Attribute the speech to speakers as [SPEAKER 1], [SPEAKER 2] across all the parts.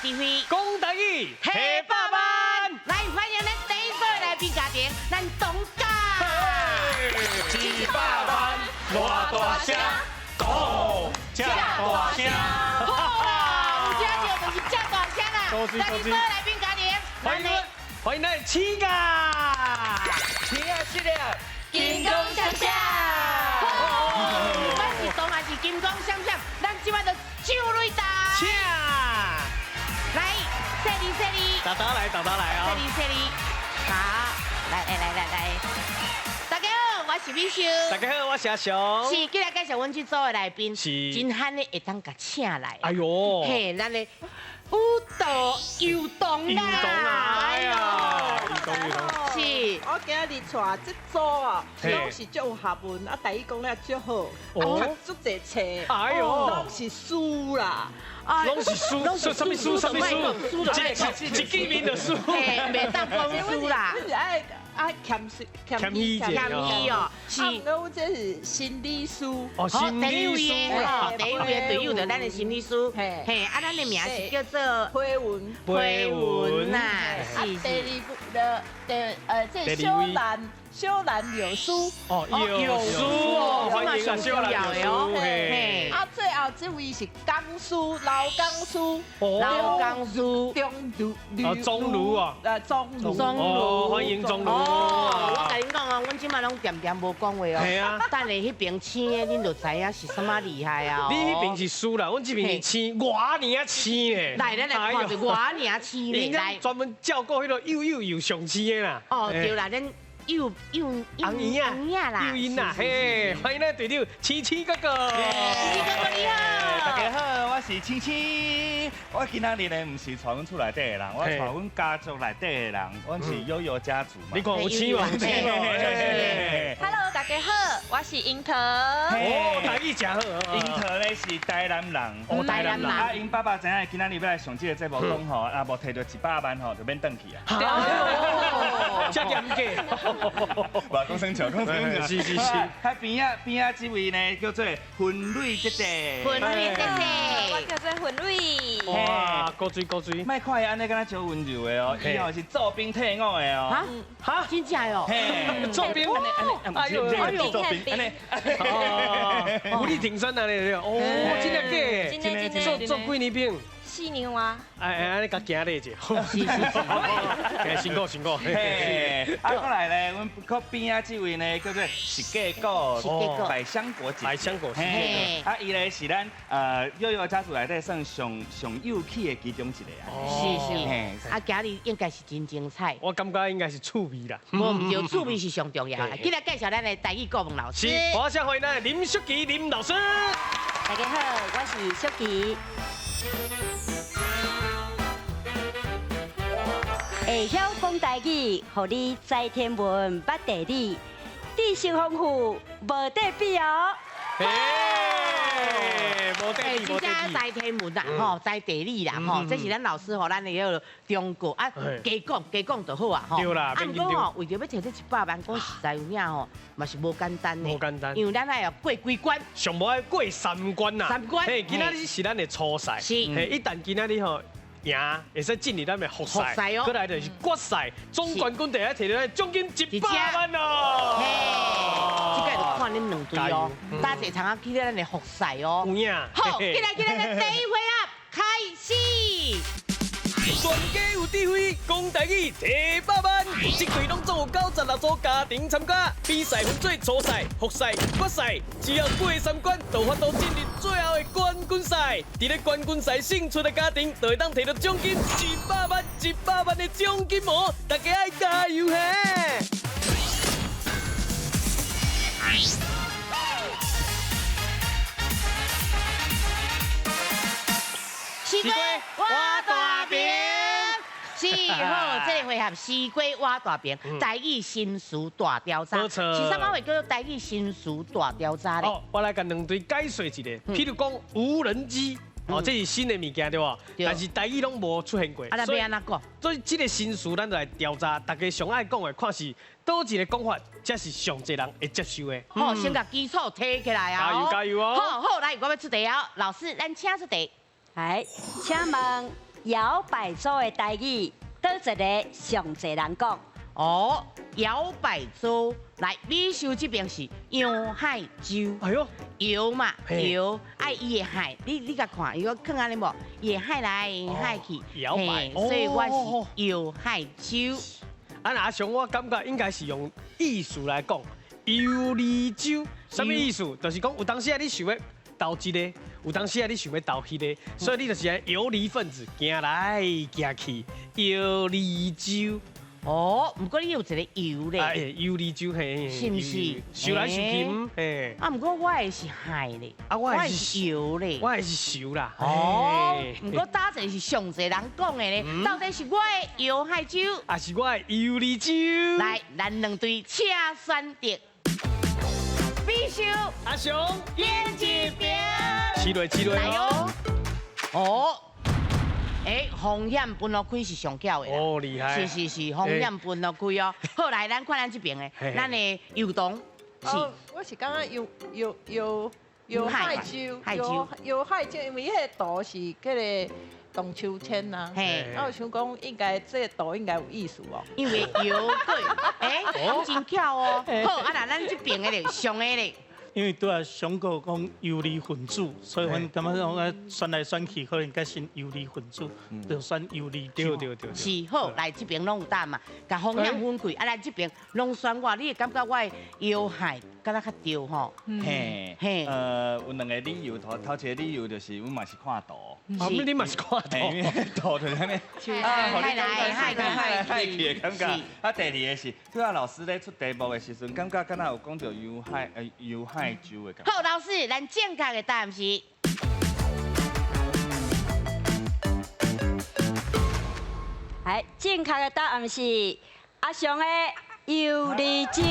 [SPEAKER 1] 智慧，
[SPEAKER 2] 講台語，
[SPEAKER 1] 提百萬，來歡迎咱第一組的來賓家庭，咱董家。
[SPEAKER 2] 一百萬，偌大聲，講這大聲。
[SPEAKER 1] 好啦，有這笑就是這大聲啦。
[SPEAKER 2] 多謝
[SPEAKER 1] 第二組的來賓家庭，
[SPEAKER 2] 歡迎歡迎咱七個，
[SPEAKER 3] 親愛系列，
[SPEAKER 1] 金光閃閃。不管是銅還是金光閃閃，咱這擺就上擂台。
[SPEAKER 2] 請，
[SPEAKER 1] 來，細膩細膩。
[SPEAKER 2] 大大來，大大來啊！
[SPEAKER 1] 細膩細膩，好，來來來來來，大家好，我是美秀。
[SPEAKER 2] 大家好，我是阿雄。
[SPEAKER 1] 是，今日介紹阮這組的來賓，
[SPEAKER 2] 是
[SPEAKER 1] 真罕的會當共請來。
[SPEAKER 2] 哎呦，
[SPEAKER 1] 嘿，咱的舞蹈幼童啦，
[SPEAKER 2] 幼童啊，哎呀，幼童幼童。
[SPEAKER 1] 是，
[SPEAKER 4] 我今日帶這組啊，攏是足有學問，啊，台語講了足好，啊，讀足濟冊，
[SPEAKER 2] 哎呦，
[SPEAKER 4] 攏是書啦。
[SPEAKER 2] 攏是書，啥物書？啥物書？一一見面就輸，
[SPEAKER 1] 嘿，袂當講輸啦。
[SPEAKER 4] 阮是愛愛謙虛，
[SPEAKER 2] 謙虛者，
[SPEAKER 1] 謙虛哦。
[SPEAKER 4] 是，啊，毋過阮這是心理師。
[SPEAKER 2] 哦，心理師
[SPEAKER 1] 吼，第一位的隊友就咱的心理師。嘿，嘿，啊，咱的名是叫做
[SPEAKER 4] 佩文，
[SPEAKER 1] 佩文呐。
[SPEAKER 4] 是。第二部的，第這小蘭，小蘭老師。
[SPEAKER 2] 哦，老師哦，歡迎啊，小蘭老師。
[SPEAKER 1] 嘿，
[SPEAKER 4] 啊，最後這位是講師，老講師，
[SPEAKER 1] 老講師，
[SPEAKER 4] 鍾如，
[SPEAKER 2] 哦，鍾如啊，
[SPEAKER 4] 鍾如，
[SPEAKER 1] 鍾如，
[SPEAKER 2] 歡迎鍾如。
[SPEAKER 1] 哦，我共恁講哦，阮這擺攏恬恬無講話哦。
[SPEAKER 2] 係啊。
[SPEAKER 1] 等下彼邊青的，恁就知影是啥物厲害啊。
[SPEAKER 2] 你彼邊是輸啦，阮這邊是青，偌爾仔青咧。
[SPEAKER 1] 來，咱來看著偌爾仔青咧。來，
[SPEAKER 2] 專門照顧彼個幼幼又上青的啦。
[SPEAKER 1] 哦，對啦，咱幼幼
[SPEAKER 2] 紅嬰仔啦，幼嬰啦，嘿，歡迎咱隊長青青哥哥。
[SPEAKER 1] 青青哥哥你好。
[SPEAKER 3] 大家好，我是青青。我今仔日呢，毋是帶阮厝內底的人，我帶阮家族內底的人，阮是悠悠家族嘛。
[SPEAKER 2] 你看有青無？有青無
[SPEAKER 5] ？Hello，大家好，我是櫻桃。
[SPEAKER 2] 哦，台語誠好。
[SPEAKER 3] 櫻桃咧是台南人。
[SPEAKER 1] 哦，台南人。
[SPEAKER 3] 啊，𪜶爸爸知影今仔日欲來上這個節目，講吼，啊，無提著100萬吼，就免轉去啊。
[SPEAKER 2] 這嚴格。
[SPEAKER 3] 無講耍笑，講耍笑。
[SPEAKER 2] 是是是。
[SPEAKER 3] 喺邊仔邊仔這位呢，叫做雲蕊姐姐。
[SPEAKER 1] 雲蕊姐姐，
[SPEAKER 5] 我叫做雲蕊。
[SPEAKER 2] 哇，古錐古錐。
[SPEAKER 3] 莫看伊按呢，敢若足溫柔的哦，伊吼是做兵退伍的哦。
[SPEAKER 1] 哈？哈？真正哦。
[SPEAKER 3] 嘿，
[SPEAKER 2] 做兵。
[SPEAKER 3] 哎呦哎呦，做兵。按呢。
[SPEAKER 2] 哦，武力挺身啊！你哦，真的假？
[SPEAKER 5] 真的真的。
[SPEAKER 2] 做做幾年兵？
[SPEAKER 5] 4年外。
[SPEAKER 2] 哎哎，按呢共行咧者。
[SPEAKER 1] 是是是。
[SPEAKER 2] 辛苦辛苦。
[SPEAKER 3] 嘿，啊，過來咧，阮閣邊仔這位呢，叫做釋家果，百香果姐。
[SPEAKER 2] 百香果。
[SPEAKER 3] 嘿，啊，伊咧是咱幼幼家族內底算上上有趣的其中一個啊。
[SPEAKER 1] 是是。啊，今日應該是真精彩。
[SPEAKER 2] 我感覺應該是趣味啦。
[SPEAKER 1] 無毋對，趣味是上重要的。今日介紹咱的台語顧問老師。
[SPEAKER 2] 是，我先歡迎咱的林淑琪林老師。
[SPEAKER 6] 大家好，我是淑琪。會曉講台語，予你知天文、捌地理，知識豐富，無得比哦。
[SPEAKER 2] 嘿，無得比，無得比。
[SPEAKER 1] 真正知天文啦，吼，知地理啦，吼，這是咱老師予咱的彼个忠告啊，加講加講就好啊，吼。
[SPEAKER 2] 對啦，
[SPEAKER 1] 啊，毋過吼，為著欲摕這100萬，講實在有影吼，嘛是無簡單的。
[SPEAKER 2] 無簡單。
[SPEAKER 1] 因為咱愛要過幾關。
[SPEAKER 2] 上無愛過三關啦。
[SPEAKER 1] 三關。
[SPEAKER 2] 嘿，今仔日是咱的初賽。
[SPEAKER 1] 是。
[SPEAKER 2] 嘿，一旦今仔日吼贏，會使進入咱的複賽，閣來就是決賽，總冠軍就會提著咱獎金100萬咯。
[SPEAKER 1] 嘿，這個就看恁兩隊哦，打這場啊去咱的複賽哦。
[SPEAKER 2] 有影。
[SPEAKER 1] 好，進來進來，咱第一回合開始。
[SPEAKER 2] 全家有智慧，講台語提百萬，這隊攏總有96組家庭參加，比賽分做初賽、複賽、決賽，只要過三關，就有法度進入最後的冠軍賽。佇咧冠軍賽勝出的家庭，就會當提著獎金100萬、100萬的獎金哦！大家愛加油嘿！
[SPEAKER 1] 西瓜挖大饼。是好，這個回合西瓜挖大餅，台語新詞大調查。
[SPEAKER 2] 沒錯。
[SPEAKER 1] 是啥物話叫做台語新詞大調查咧？
[SPEAKER 2] 哦，我來共兩隊解說一下。譬如講無人機，哦，這是新的物件對無？但是台語攏無出現過。
[SPEAKER 1] 啊，那欲按怎講？
[SPEAKER 2] 所以這個新詞，咱就來調查，大家上愛講的，看是佗一個講法，才是上濟人會接受的。
[SPEAKER 1] 好，先共基礎提起來啊！
[SPEAKER 2] 加油加油哦！
[SPEAKER 1] 好，好，來，我欲出題啊！老師，咱請出題。
[SPEAKER 6] 來，請問。搖擺州的台語，佗一个上濟人講？
[SPEAKER 1] 哦，搖擺州來，美秀這邊是搖海洲。
[SPEAKER 2] 哎喲，
[SPEAKER 1] 搖嘛搖，愛伊的海，你共看，伊講囥按呢無，伊會海來海去，
[SPEAKER 2] 搖擺，
[SPEAKER 1] 所以我是搖海洲。
[SPEAKER 2] 啊，阿雄，我感覺應該是用意思來講，游離洲，啥物意思？就是講有當時啊，你想欲投這個，有當時啊，你想欲投彼个，所以你就是按游離分子，行來行去，游離洲。
[SPEAKER 1] 哦，毋過你有一个游咧，
[SPEAKER 2] 哎，游離洲嘿，
[SPEAKER 1] 是毋是？
[SPEAKER 2] 想來想去，嘿。
[SPEAKER 1] 啊，毋過我的是海咧，
[SPEAKER 2] 啊，我的是
[SPEAKER 1] 游咧，
[SPEAKER 2] 我的是游啦。
[SPEAKER 1] 哦，毋過搭一个是上濟人講的咧，到底是我的搖海洲，
[SPEAKER 2] 還是我的游離洲？
[SPEAKER 1] 來，咱兩隊請選擇。必須
[SPEAKER 2] 阿雄，
[SPEAKER 1] 演一邊，
[SPEAKER 2] 試落試落哦。
[SPEAKER 1] 哦。欸，風險分予開是上巧的啦。
[SPEAKER 2] 哦，厲害。
[SPEAKER 1] 是是是，風險分予開哦。好，來，咱看咱這邊的，咱的油桐是。
[SPEAKER 4] 我是感覺游游游游海洲，游游海洲，因為彼个圖是彼个盪秋千呐。嘿。啊，我想講應該這个圖應該有意思哦。
[SPEAKER 1] 因為游過，欸，真巧哦。好，啊，那咱這邊的咧，上的咧。
[SPEAKER 7] 因為拄仔上過講游離分子，所以阮感覺講選來選去，可能較先游離分子，就選游離洲。
[SPEAKER 2] 對對對。
[SPEAKER 1] 是好，來這邊攏有答嘛，共風險分開，啊來這邊攏選我，你會感覺我的搖海敢若較對吼？
[SPEAKER 3] 嘿嘿。有兩个理由，頭頭一个理由就是阮嘛是看圖。
[SPEAKER 2] 啊，你嘛是看圖？
[SPEAKER 3] 圖就是按呢。啊，予你感覺海來海去的感覺。啊，第二个是，拄仔老師咧出題目的時陣，感覺敢若有講著搖海，搖海洲的感覺。
[SPEAKER 1] 好，老師，咱正確的答案是。
[SPEAKER 6] 哎，正確的答案是阿雄的游離洲。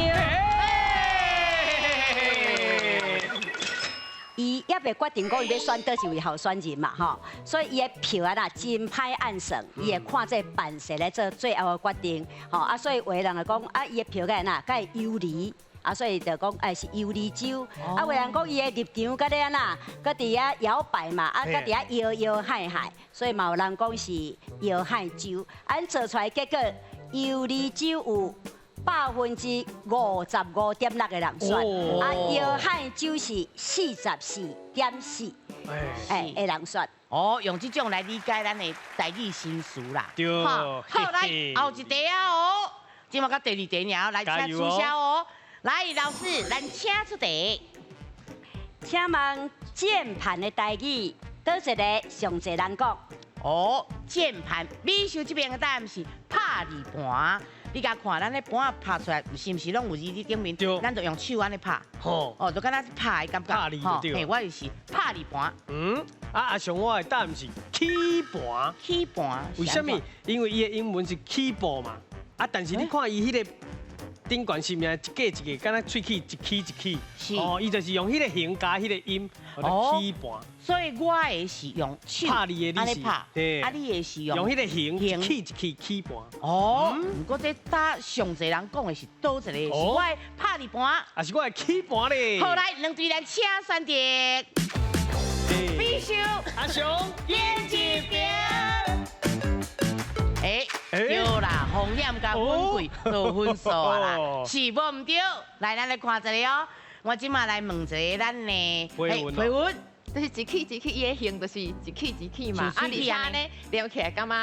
[SPEAKER 6] 伊猶未決定講伊欲選佗一位候選人嘛，吼，所以伊的票啊啦真歹按算，伊會看這辦事來做最後的決定，吼啊，所以有的人就講啊，伊的票敢會哪，敢會游離，啊，所以就講哎是游離洲，啊，有人講伊的立場佮咧按怎，閣佇遐搖擺嘛，啊，閣佇遐搖搖海海，所以嘛有人講是搖海洲，啊，做出來結果游離洲有55.6%的人選，啊，搖海洲是44.4，哎，的人選。
[SPEAKER 1] 哦，用這種來理解咱的台語新詞啦。
[SPEAKER 2] 對，
[SPEAKER 1] 好，來後一題啊哦，這馬到第二題爾，來請取消哦。來，老師，咱請出題。
[SPEAKER 6] 請問鍵盤的台語，佗一个上濟人講？
[SPEAKER 1] 哦，鍵盤，美秀這邊的答案是拍字盤。你共看，咱彼盤仔拍出來，是毋是攏有字佇頂面？咱就用手按呢拍。哦，就敢若拍的感覺。
[SPEAKER 2] 拍字就對。
[SPEAKER 1] 嘿，我就是拍字盤。
[SPEAKER 2] 嗯，啊阿雄，我的答案是起盤。
[SPEAKER 1] 起盤。
[SPEAKER 2] 為啥物？因為伊的英文是 keyboard 嘛。啊，但是你看伊彼个頂懸是毋是一个一个，敢若喙齒一起一起？
[SPEAKER 1] 是。
[SPEAKER 2] 哦，伊就是用彼个形加彼个音，哦，起盤。
[SPEAKER 1] 所以我的是用手
[SPEAKER 2] 拍字的，
[SPEAKER 1] 按呢拍，啊，你的是用
[SPEAKER 2] 用彼个形一起一起起盤。
[SPEAKER 1] 哦，毋過這搭上濟人講的是佗一個，是我的拍字盤，
[SPEAKER 2] 啊是我的起盤咧。
[SPEAKER 1] 好，來，兩隊來請選擇。必須
[SPEAKER 2] 阿雄，
[SPEAKER 1] 演一邊。欸，對啦，風險佮分開做分數啊啦，是無毋對？來，咱來看一下哦。我這馬來問一下咱的
[SPEAKER 2] 批
[SPEAKER 1] 文，
[SPEAKER 5] 就是一起一起，伊的形就是一起一起嘛。啊，而且呢，连起來感覺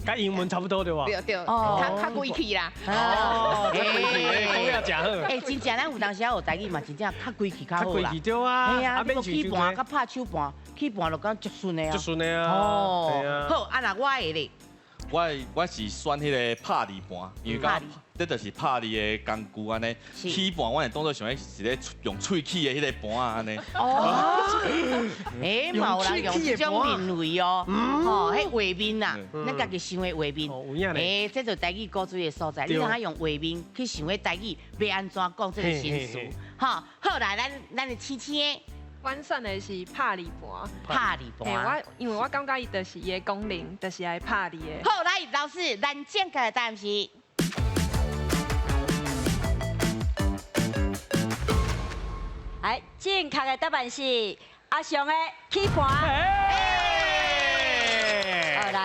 [SPEAKER 2] 佮英文差不多對吧？
[SPEAKER 5] 對對，較較規氣啦。
[SPEAKER 2] 哦，較規氣，講了誠好。
[SPEAKER 1] 欸，真正咱有當時學台語嘛，真正較規氣較好啦。
[SPEAKER 2] 較規氣對啊。
[SPEAKER 1] 嘿啊，你講起盤佮拍手盤，起盤就講足順的啊。
[SPEAKER 2] 足順的啊。
[SPEAKER 1] 哦，好，啊若我的咧。
[SPEAKER 8] 我是選彼个拍字盤，因為感覺這就是拍字的工具按呢。起盤我會當作想欲是咧用喙齒的彼个盤按呢。
[SPEAKER 1] 哦，欸，嘛有人用這種認為哦，吼，彼畫面啦，咱家己想的畫面。欸，這就台語古錐的所在，你通用畫面去想彼台語欲按怎講這个新詞。吼，好來，咱的青青的。
[SPEAKER 5] 阮選的是拍字盤，
[SPEAKER 1] 拍字盤。
[SPEAKER 5] 我因為我感覺伊就是伊的功能，就是愛拍字的。
[SPEAKER 1] 好，來老師，咱正確的答案是。
[SPEAKER 6] 哎，正確的答案是阿雄的起盤。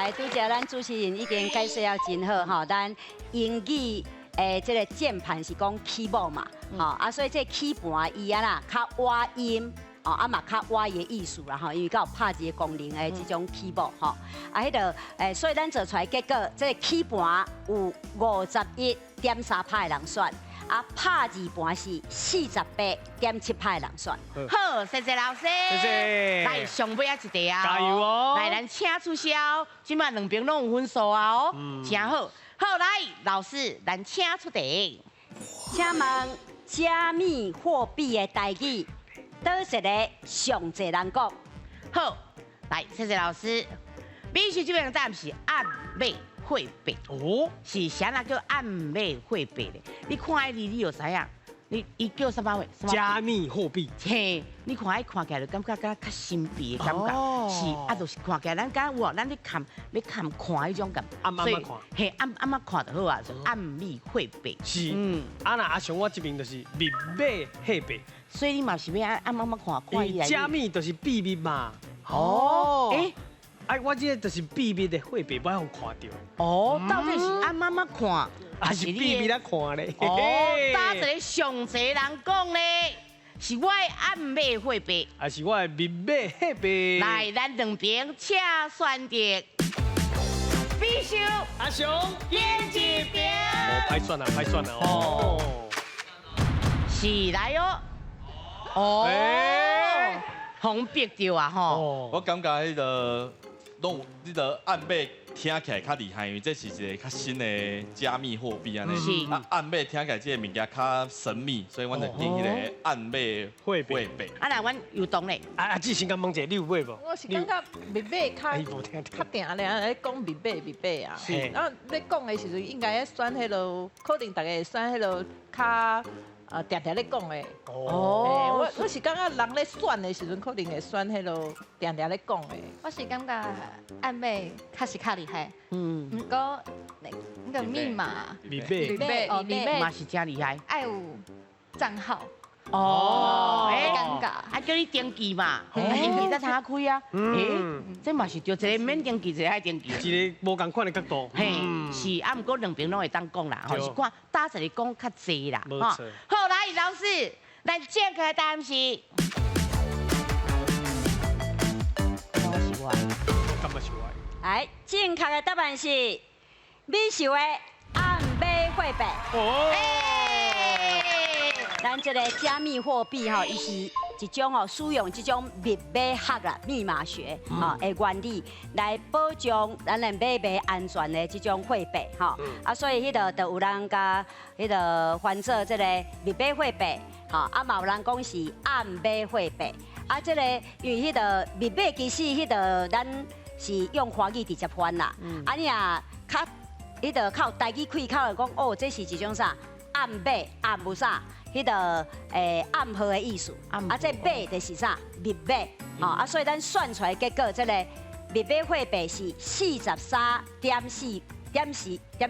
[SPEAKER 6] 來，拄才咱主持人已經解釋了真好吼，咱英語的這個鍵盤是講 keyboard 嘛，吼啊，所以這個鍵盤伊啊啦，較倚音，哦啊嘛較倚的意思啦吼，因為較有拍字的功能的這種 keyboard 吼，啊，彼個所以咱做出來結果，這個鍵盤有51.3%的人選。啊，拍字盤是48.7%的人選。
[SPEAKER 1] 好，謝謝老師。
[SPEAKER 9] 謝謝。
[SPEAKER 1] 來，上尾仔一題啊！
[SPEAKER 9] 加油哦！
[SPEAKER 1] 來，咱請出痟，這擺兩邊攏有分數啊哦，真好。好，來，老師，咱請出題。
[SPEAKER 6] 請問加密貨幣的台語，佗一个上濟人講？
[SPEAKER 1] 好，來，謝謝老師。美秀這邊的答案是暗碼貨幣。哦，是啥人叫暗碼貨幣咧？你看彼字你就知影，你伊叫啥物話？
[SPEAKER 9] 加密貨幣。
[SPEAKER 1] 嘿，你看伊看起來就感覺敢較神秘的感覺，是啊，就是看起來咱敢有哦，咱咧看咧看看彼種感覺。
[SPEAKER 9] 暗暗仔看。
[SPEAKER 1] 嘿，暗暗仔看就好啊，就暗密貨幣。
[SPEAKER 9] 是，啊那阿雄我這邊就是密碼貨幣。
[SPEAKER 1] 所以你嘛是欲暗暗暗看看伊來。
[SPEAKER 9] 加密就是秘密嘛。
[SPEAKER 1] 哦。欸
[SPEAKER 9] 哎，我這個就是秘密的貨幣，欲予看著。
[SPEAKER 1] 哦，到底是暗暗仔看，
[SPEAKER 9] 還是秘密仔看咧？
[SPEAKER 1] 哦，搭一个上濟人講咧，是我的暗碼貨幣，
[SPEAKER 9] 還是我的密碼貨幣？
[SPEAKER 1] 來，咱兩邊請選擇。必須
[SPEAKER 9] 阿雄，
[SPEAKER 1] 點一邊。
[SPEAKER 9] 哦，歹選啊，歹選啊。哦，
[SPEAKER 1] 是來哦。哦，予逼著啊吼。
[SPEAKER 8] 我感覺彼個。攏有，你著暗碼聽起來較厲害，因為這是一個較新的加密貨幣按呢。
[SPEAKER 1] 是。
[SPEAKER 8] 啊，暗碼聽起來這个物件較神秘，所以阮就定彼个暗碼貨幣。
[SPEAKER 1] 啊，那阮有動咧。
[SPEAKER 9] 啊啊，志先共問一下，你有買無？
[SPEAKER 4] 我是感覺密碼較較定咧，咧講密碼密碼啊。
[SPEAKER 9] 是。
[SPEAKER 4] 啊，咧講的時陣應該選彼啰，可能大家會選彼啰較。啊，定定咧講的。哦，我是感覺人咧選的時陣，可能會選彼啰定定咧講的。
[SPEAKER 5] 我是感覺暗碼確實較厲害。嗯。毋過那個密碼。
[SPEAKER 9] 密碼。
[SPEAKER 5] 哦，密碼
[SPEAKER 1] 嘛是真厲害。
[SPEAKER 5] 愛有帳號。
[SPEAKER 1] 哦，
[SPEAKER 5] 尷尬。
[SPEAKER 1] 啊，叫你登記嘛，登記才通開啊。欸，這嘛是對，一個免登記，一個愛登記。
[SPEAKER 9] 一个無仝款的角度。
[SPEAKER 1] 嘿，是啊，毋過兩邊攏會當講啦，吼，是看佗一个講較濟啦，
[SPEAKER 9] 無錯。
[SPEAKER 1] 好，來，老師，咱正確答案是。我是我。
[SPEAKER 9] 感覺是我。
[SPEAKER 6] 來，正確的答案是美秀的暗碼貨幣。
[SPEAKER 9] 哦。
[SPEAKER 6] 咱這个加密貨幣吼，伊是一種吼使用這種密碼學啦、密碼學吼的原理來保障咱的買賣安全的這種貨幣吼。啊，所以彼个就有人共彼个翻做這个密碼貨幣，吼啊嘛有人講是暗碼貨幣。啊，這个因為彼个密碼其實彼个咱是用華語直接翻啦。啊，你若較彼个較有台語開口的講，哦，這是一種啥暗碼暗有啥？彼个暗號的意思，啊，這碼就是啥密碼，吼啊，所以咱算出來結果，這个密碼貨幣是43.4.4.4%的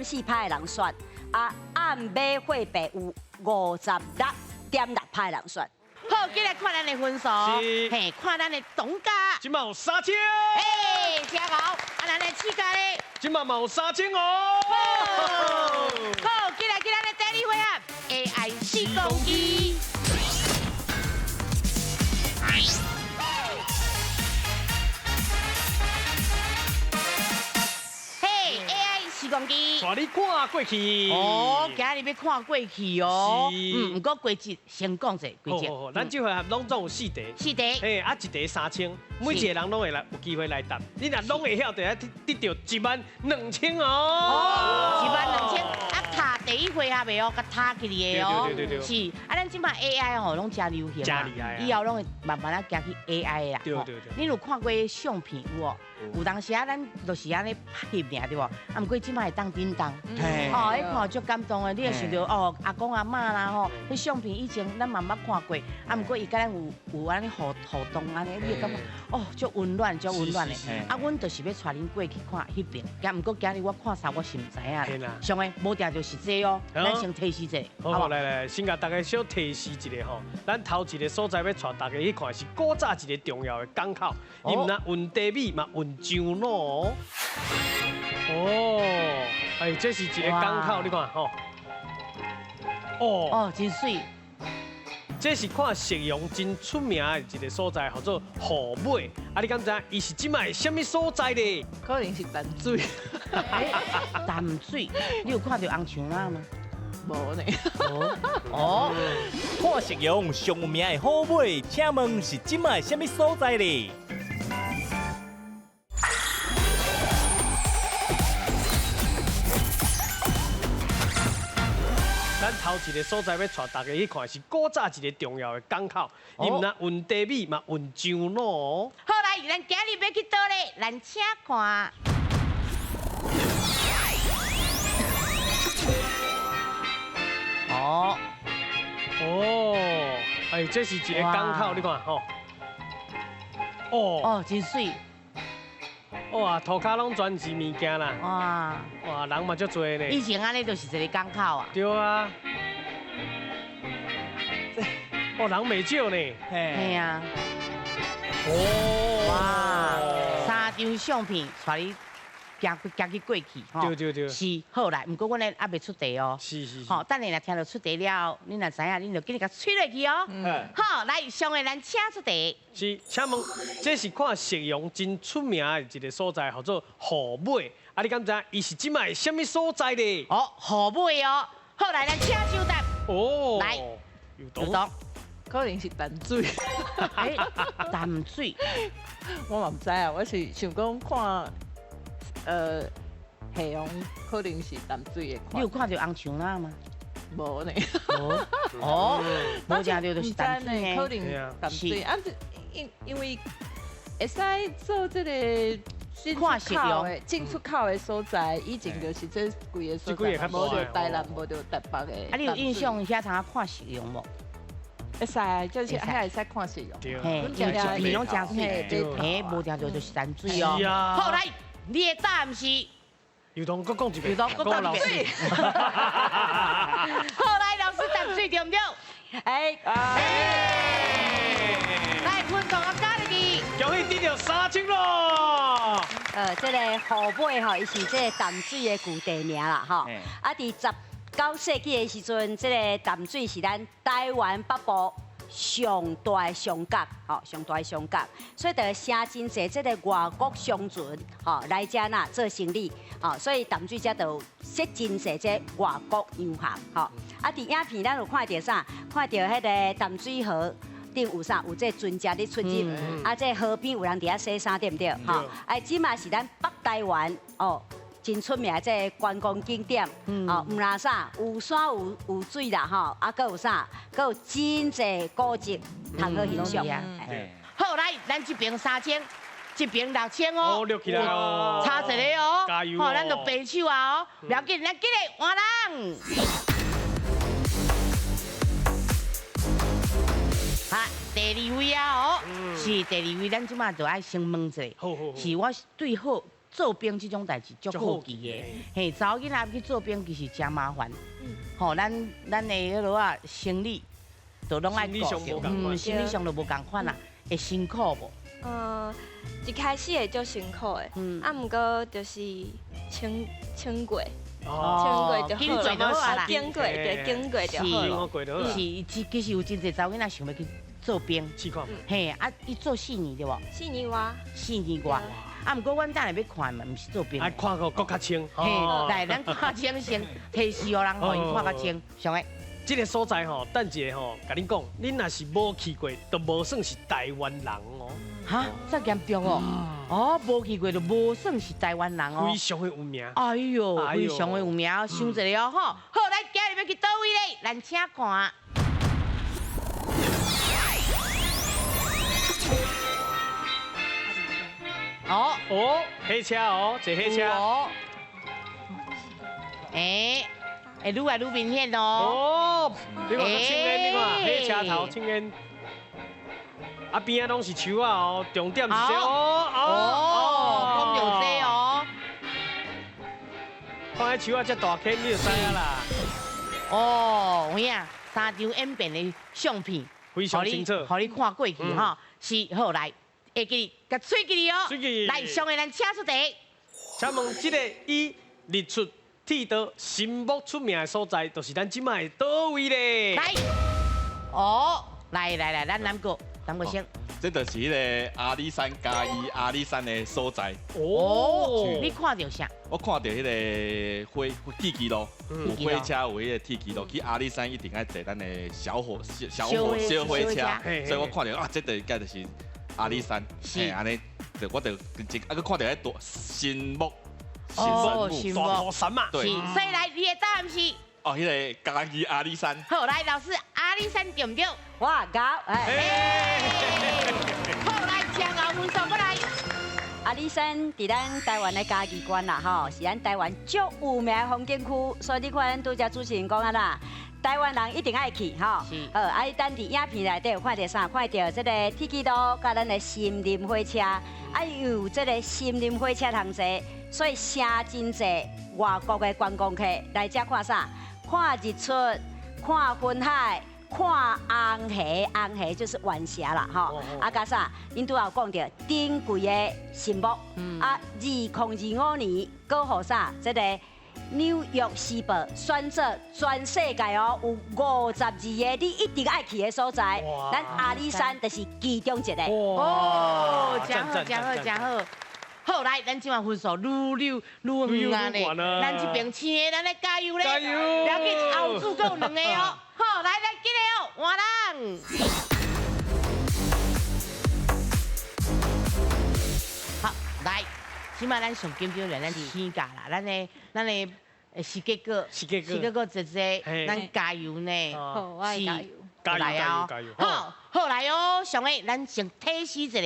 [SPEAKER 6] 人選，啊，暗碼貨幣有56.6%的人選。
[SPEAKER 1] 好，進來看咱的分數，嘿，看咱的總價。
[SPEAKER 9] 這擺有3000。
[SPEAKER 1] 哎，真好，啊，咱的起價咧。
[SPEAKER 9] 這擺嘛有3000哦。
[SPEAKER 1] 好，進來，進來，咱的第二回合 AI 四公機。嘿，AI 四公機。
[SPEAKER 9] 帶你看過去。
[SPEAKER 1] 哦，今日欲看過去哦。嗯，毋過規則先講者規則。
[SPEAKER 9] 咱這回合攏總有四題。
[SPEAKER 1] 四題。
[SPEAKER 9] 嘿，啊，一題3000，每一個人攏會來有機會來答。你若攏會曉，就會得著12000哦。
[SPEAKER 1] 哦，12000，啊，塔第一回合的哦，共塔起來的哦。
[SPEAKER 9] 對。
[SPEAKER 1] 是，啊，咱這擺 AI 吼攏真流行。
[SPEAKER 9] 真厲害。
[SPEAKER 1] 以後攏會慢慢仔行去 AI 啦。
[SPEAKER 9] 對。
[SPEAKER 1] 你有看過相片有無？有當時啊，咱就是按呢拍翕爾對無？啊，毋過這擺會當叮當。哦，彼看足感動的，你會想著哦，阿公阿嬤啦吼，彼相片以前咱嘛捌看過，啊，毋過伊佮咱有按呢互動按呢，你會感覺哦，足溫暖，足溫暖的。啊，阮就是欲帶恁過去看彼邊，毋過今日我看啥我是毋知影啦。上个無定就是這哦，咱先提示者。
[SPEAKER 9] 好，來來，先共大家小提示一下吼，咱頭一个所在欲帶大家去看是古早一个重要的港口，伊毋但運茶米嘛運樟腦。哦，哎，这是一个港口，你看吼。哦
[SPEAKER 1] 哦，真水。
[SPEAKER 9] 这是看夕阳真出名的一个所在，叫做虎尾。啊，你敢知影伊是这摆啥物所在咧？
[SPEAKER 4] 可能是淡水。
[SPEAKER 1] 淡水，你有看到红树仔吗？
[SPEAKER 4] 无呢。
[SPEAKER 1] 哦，
[SPEAKER 10] 看夕阳上有名的虎尾，请问是这摆啥物所在咧？
[SPEAKER 9] 咱头一个所在欲带大家去看，是古早一个重要的港口，伊毋但运茶米，嘛运樟脑哦。
[SPEAKER 1] 好来，咱今日欲去佗咧？咱请看。哦
[SPEAKER 9] 哦，哎，这是一个港口，你看吼。哦
[SPEAKER 1] 哦，真水。
[SPEAKER 9] 哇，涂跤拢全是物件啦！
[SPEAKER 1] 哇
[SPEAKER 9] 哇，人嘛足济呢。
[SPEAKER 1] 以前按呢就是一个港口啊。
[SPEAKER 9] 对啊。哦，人袂少呢。
[SPEAKER 1] 嘿啊。哦。哇，三张相片，带你行行去过去，
[SPEAKER 9] 吼。对对对。
[SPEAKER 1] 是，好来，毋过阮咧犹未出题哦。
[SPEAKER 9] 是是。
[SPEAKER 1] 吼，等下若听著出题了后，恁若知影，恁就紧来共吹落去哦。
[SPEAKER 9] 嗯。
[SPEAKER 1] 好，来，上个咱请出题。
[SPEAKER 9] 是，请问这是看夕阳真出名的一个所在，叫做虎尾。啊，你敢知影伊是这摆啥物所在咧？
[SPEAKER 1] 哦，虎尾哦。好，来，咱请首答。
[SPEAKER 9] 哦。
[SPEAKER 1] 来，
[SPEAKER 9] 有
[SPEAKER 1] 毒。
[SPEAKER 4] 可能是淡水。
[SPEAKER 1] 哎，淡水。
[SPEAKER 4] 我嘛毋知啊，我是想讲看，夕阳可能是淡水的。
[SPEAKER 1] 你有看著红树仔吗？
[SPEAKER 4] 无呢。
[SPEAKER 1] 哦，无听著就是淡水呢。
[SPEAKER 4] 可能淡水啊，因为会使做这个进出口的进出口的所在，以前就是这几个所在，无著台南，无著台北的。
[SPEAKER 1] 啊，你有印象遐通看夕阳无？
[SPEAKER 4] 会使，就是遐会使看夕阳。
[SPEAKER 1] 嘿，一片拢真水，嘿，无听著就是淡水哦。好来，你的答案是？
[SPEAKER 9] 尤东，阁讲一遍。
[SPEAKER 1] 尤东，阁讲一遍。好来，老师淡水对毋对？
[SPEAKER 6] 哎，
[SPEAKER 1] 来，分数啊加入去。
[SPEAKER 9] 恭喜得到3000咯。
[SPEAKER 6] 这个虎尾吼，伊是这个淡水的旧地名啦，吼。啊，伫19世纪的时阵，这个淡水是咱台湾北部上大的商港，吼，上大的商港，所以就城真济这个外国商船，吼，来遮呐做生意，吼，所以淡水遮就设真济这外国洋行，吼。啊，伫影片咱有看著啥？看著彼个淡水河顶有啥？有这船只咧出入，啊，这河边有人伫遐洗衫，对毋对？吼，啊，这嘛是咱北台湾哦。真出名的这个观光景点，哦，毋但啥有山有水啦，吼，啊，阁有啥？阁有真济古迹，通好欣赏。
[SPEAKER 1] 好，来，咱这边3000，这边6000哦，
[SPEAKER 9] 六起来哦，
[SPEAKER 1] 差一个哦，
[SPEAKER 9] 加油！
[SPEAKER 1] 好，咱就白手啊哦，不要紧，咱紧来换人。好，第二位啊哦，是第二位，咱这马就爱先问一下，是我对好。做兵这种代志足好奇的，嘿，查某囡仔去做兵其实真麻烦。吼，咱的彼落啊生理都拢爱顾著，生理上都无仝款啦，会辛苦无？
[SPEAKER 5] 一开始会足辛苦的，啊，毋过就是穿穿过，穿过就好啦，经过对，经过就好了。
[SPEAKER 1] 是，其实有真济查某囡仔想欲去做兵，嘿，啊，伊做4年对无
[SPEAKER 5] ？4年外。
[SPEAKER 1] 4年外。啊，毋过阮等下欲看嘛，毋是做兵。
[SPEAKER 9] 爱看个阁较清。
[SPEAKER 1] 嘿，来，咱看清先，提示予人，予𪜶看较清。上个，
[SPEAKER 9] 这个所在吼，等一下吼，共恁讲，恁若是无去过，都无算是台湾人哦。
[SPEAKER 1] 哈，这严重哦？哦，无去过就无算是台湾人哦。
[SPEAKER 9] 非常的有名。
[SPEAKER 1] 哎呦，非常的有名，想一下哦，吼。好，咱今日欲去佗位咧？咱请看。哦
[SPEAKER 9] 哦，火车哦，坐火车
[SPEAKER 1] 哦。哎，会愈来愈明显哦。
[SPEAKER 9] 哦，你看，青烟，你看，火车头青烟。啊，边仔拢是树仔哦，重点是这哦
[SPEAKER 1] 哦，讲著这哦。
[SPEAKER 9] 看彼树仔遮大棵，你就知影啦。
[SPEAKER 1] 哦，有影，三张演变的相片，
[SPEAKER 9] 非常清楚，
[SPEAKER 1] 予你看过去吼，是好来。会记，共喙记哦。来，上个咱请出题。
[SPEAKER 9] 请问这个以日出、剃刀、神木出名的所在，就是咱这摆的佗位咧？
[SPEAKER 1] 来，哦，来来来，咱南国，南国先。
[SPEAKER 8] 这就是彼个阿里山嘉义阿里山的所在。
[SPEAKER 1] 哦，你看到啥？
[SPEAKER 8] 我看到彼个火铁支路，有火车有彼个铁支路，去阿里山一定爱坐咱的小火小火小火车，所以我看到啊，这应该就是阿里山，嘿，按呢，就我就一啊，阁看到彼大神木，
[SPEAKER 1] 神木
[SPEAKER 9] 大菩萨嘛，
[SPEAKER 8] 对。
[SPEAKER 1] 所以来，你的答案是？
[SPEAKER 8] 哦，彼个嘉义阿里山。
[SPEAKER 1] 好，来老师，阿里山对毋对？
[SPEAKER 6] 哇，𠢕，哎。
[SPEAKER 1] 好，来，江后分数过来。
[SPEAKER 6] 阿里山伫咱台湾的嘉义县啦，吼，是咱台湾足有名的风景区，所以你看咱拄才主持人讲啊啦，台湾人一定爱去，吼。好，啊，咱伫影片内底有看到啥？看到这个铁支路，佮咱的森林火车，啊，有这个森林火车通坐，所以诚真济外国的观光客来遮看啥？看日出，看云海，看红霞，红霞就是晚霞啦，吼。啊，加啥？𪜶拄仔有讲到珍贵的神木，啊，2025年阁予啥？这个纽约时报选做全世界哦，有52个你一定爱去的所在，咱阿里山就是其中一个。
[SPEAKER 1] 哦，真好，真好，真好。好，来，咱这摆分数愈溜愈远啊咧，咱这边亲的，咱来加油咧，
[SPEAKER 9] 加油！
[SPEAKER 1] 不要紧，后主阁有两个哦。好，来来，进来哦，换人。好，来，这摆咱上紧张咧，咱请假啦，咱的是结果，
[SPEAKER 9] 是结
[SPEAKER 1] 果姐姐，咱加油呢，
[SPEAKER 5] 好，我加油，
[SPEAKER 9] 加油，加油，
[SPEAKER 1] 好，好来哦，上个咱先提示一下。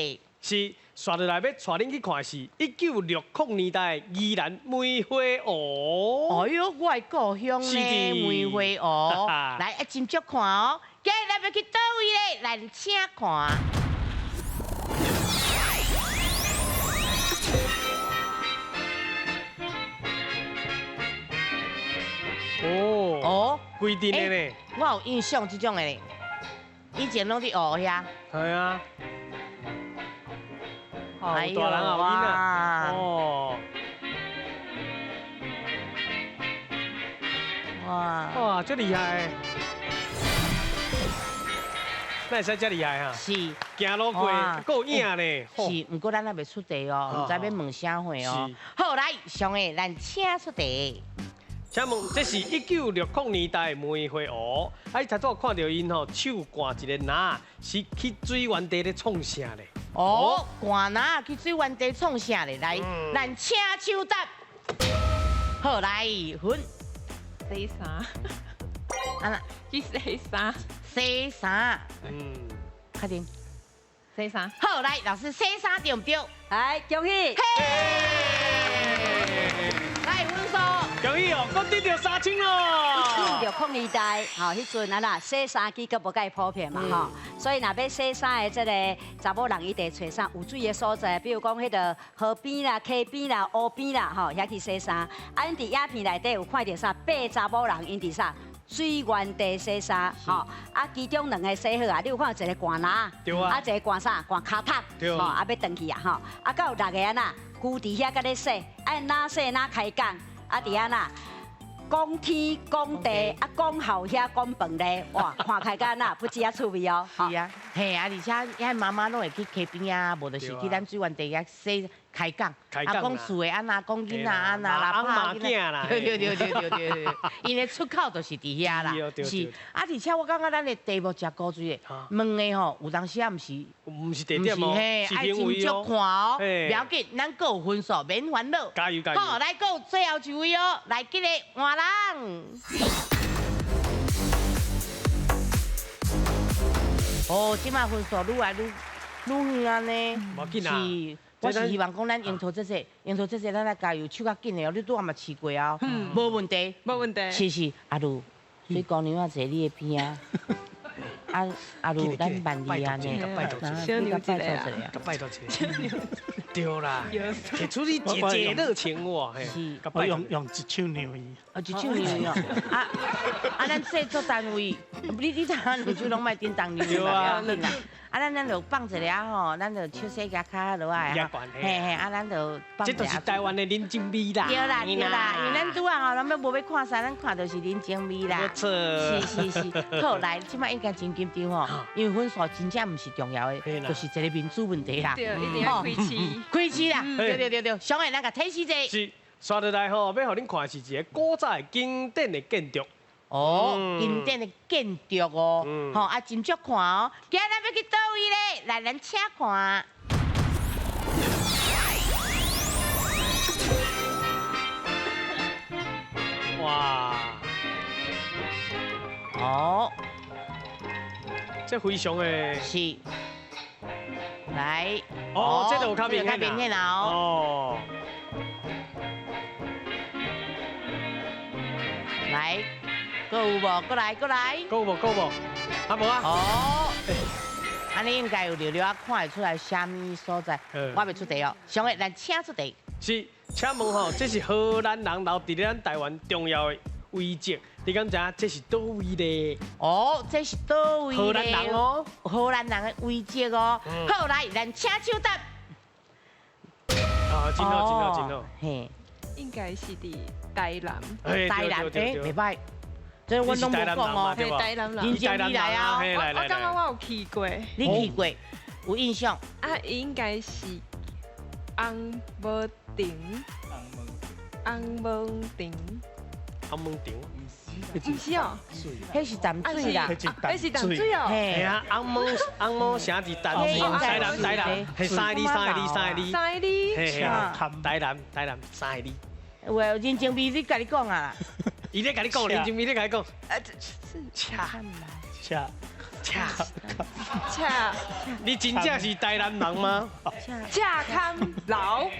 [SPEAKER 9] 是，刷落来要带恁去看的是1960年代宜兰梅花湖。
[SPEAKER 1] 哎呦，我的故乡呢，梅花湖。来，啊，真足看哦。今日咱要去佗位咧？来，请看。
[SPEAKER 9] 哦哦，规定的呢。
[SPEAKER 1] 我有印象这种的咧，以前拢伫湖遐。
[SPEAKER 9] 系啊。哎呦，大人后囡仔，哦，
[SPEAKER 1] 哇
[SPEAKER 9] 哇，这厉害！那会使这厉害啊？
[SPEAKER 1] 是，
[SPEAKER 9] 行路过够影呢。
[SPEAKER 1] 是，不过咱还袂出题哦，毋知欲问啥货哦。好，来，上个咱请出题。
[SPEAKER 9] 请问这是1960年代梅花湖，啊，你头拄看到𪜶吼手挂一个篮，是去水源地咧创啥咧？
[SPEAKER 1] 哦，挂篮去水源地创啥咧？来，咱请手答。好，来，分。
[SPEAKER 4] 洗衫。
[SPEAKER 1] 啊？
[SPEAKER 4] 去洗衫。
[SPEAKER 1] 洗衫。嗯。确定。
[SPEAKER 4] 洗衫。
[SPEAKER 1] 好，来，老师洗衫对毋对？
[SPEAKER 6] 来，恭喜。
[SPEAKER 1] 来，分数。
[SPEAKER 9] 恭喜哦，阁得著3000咯。
[SPEAKER 6] 1960年代，吼，彼阵啊啦，洗衫机阁无介普遍嘛，吼，所以若欲洗衫的这个查某人，伊就会揣啥有水的所在，比如讲彼个河边啦、溪边啦、湖边啦，吼，遐去洗衫。啊，𪜶伫影片内底有看著啥？8查某人𪜶伫啥？水源地洗衫，吼，啊，其中2个洗好啊，你有看一个挂篮，
[SPEAKER 9] 啊，
[SPEAKER 6] 一个挂啥？挂跤桶，吼，啊，欲转去啊，吼，啊，阁有6个安那，旧伫遐佮咧洗，啊，哪洗哪开讲，啊，伫遐那。讲天讲地啊，讲后遐讲饭咧，哇，看起来那不止啊趣味哦。
[SPEAKER 1] 是啊，嘿啊，而且遐妈妈拢会去溪边啊，无就是去咱水源地遐洗开讲，啊，讲厝的按怎，讲囡仔按怎啦，
[SPEAKER 9] 拍囝啦，
[SPEAKER 1] 对对对对对对，𪜶的出口就是伫遐啦，是。啊，而且我感觉咱的题目诚古锥的，问的吼，有当时啊，毋是，
[SPEAKER 9] 毋是地点哦，
[SPEAKER 1] 嘿，爱真足看哦，不要紧，咱阁有分数，免烦恼。
[SPEAKER 9] 加油加油！
[SPEAKER 1] 好，来，阁有最后一位哦，来，这个换人。哦，这摆分数愈来愈愈远呢。
[SPEAKER 9] 是，
[SPEAKER 1] 我是希望讲咱樱桃姐姐，樱桃姐姐，咱来加油，手较紧的哦。你拄仔嘛试过啊？无问题，
[SPEAKER 4] 无问题。
[SPEAKER 1] 是是，阿如，水姑娘啊，坐你的边啊。阿阿如，咱万里啊呢，
[SPEAKER 4] 小牛一个
[SPEAKER 9] 啊，拜托一下，对啦，提出你姐姐热情哇，
[SPEAKER 1] 是，
[SPEAKER 7] 我用一手让伊，
[SPEAKER 1] 啊，一手让伊哦，啊啊，咱制作单位，你你知影两手拢莫叮当让伊嘛，不要紧啦。啊，咱就放一下吼，咱就手洗甲跤落来。嘿嘿，啊，咱就
[SPEAKER 9] 放。这就是台湾的人情味啦。
[SPEAKER 1] 对啦对啦，因为咱拄仔吼，咱欲无欲看啥，咱看就是人情味啦。
[SPEAKER 9] 没错。
[SPEAKER 1] 是是是，好来，这摆应该真紧张吼，因为分数真正毋是重要的，就是一个面子问题啦。
[SPEAKER 5] 对，一定要开市。
[SPEAKER 1] 开市啦，对对对对，上个咱共提示者。
[SPEAKER 9] 是，刷落来吼，欲予恁看的是一个古早的经典的建筑。
[SPEAKER 1] 哦，经典的建筑哦，吼啊，真足看哦。今仔咱欲去佗位咧？来，咱请看。
[SPEAKER 9] 哇！
[SPEAKER 1] 哦，
[SPEAKER 9] 这非常的。
[SPEAKER 1] 是。来。
[SPEAKER 9] 哦，这就有较明显
[SPEAKER 1] 啦。哦。来。阁有无？阁来，阁来。
[SPEAKER 9] 阁有无？阁有无？啊无啊。
[SPEAKER 1] 哦。按呢应该有略略仔看会出来啥物所在。我袂出题哦。上个，咱请出题。
[SPEAKER 9] 是，请问吼，这是荷兰人留伫咧咱台湾重要的遗迹，你敢知影这是佗位咧？
[SPEAKER 1] 哦，这是佗位？
[SPEAKER 9] 荷兰人哦。
[SPEAKER 1] 荷兰人的遗迹哦。好，来，咱请抢答。
[SPEAKER 9] 啊，真好，真好，真好。
[SPEAKER 1] 嘿。
[SPEAKER 5] 应该是伫台南。
[SPEAKER 1] 台南，欸，袂歹。这我拢无讲哦，
[SPEAKER 5] 台南
[SPEAKER 1] 人情味来啊！
[SPEAKER 5] 我感觉我有去过。
[SPEAKER 1] 你去过，有印象？
[SPEAKER 5] 啊，应该是红毛亭。红毛亭。
[SPEAKER 9] 红毛亭。
[SPEAKER 5] 毋是哦，
[SPEAKER 1] 彼是淡水啦，
[SPEAKER 5] 彼是淡水哦。
[SPEAKER 9] 嘿啊，红毛红毛城伫淡水，台南台南，嘿三个字三个字三个字。
[SPEAKER 5] 三个字。
[SPEAKER 9] 嘿嘿，台南台南三个字。
[SPEAKER 1] 有人情味，你家己讲啊。
[SPEAKER 9] 伊咧共你讲，人情味咧共你讲。
[SPEAKER 5] 是
[SPEAKER 9] 恰
[SPEAKER 7] 恰
[SPEAKER 9] 恰
[SPEAKER 5] 恰，
[SPEAKER 9] 你真正是台南人吗？
[SPEAKER 5] 恰坎楼，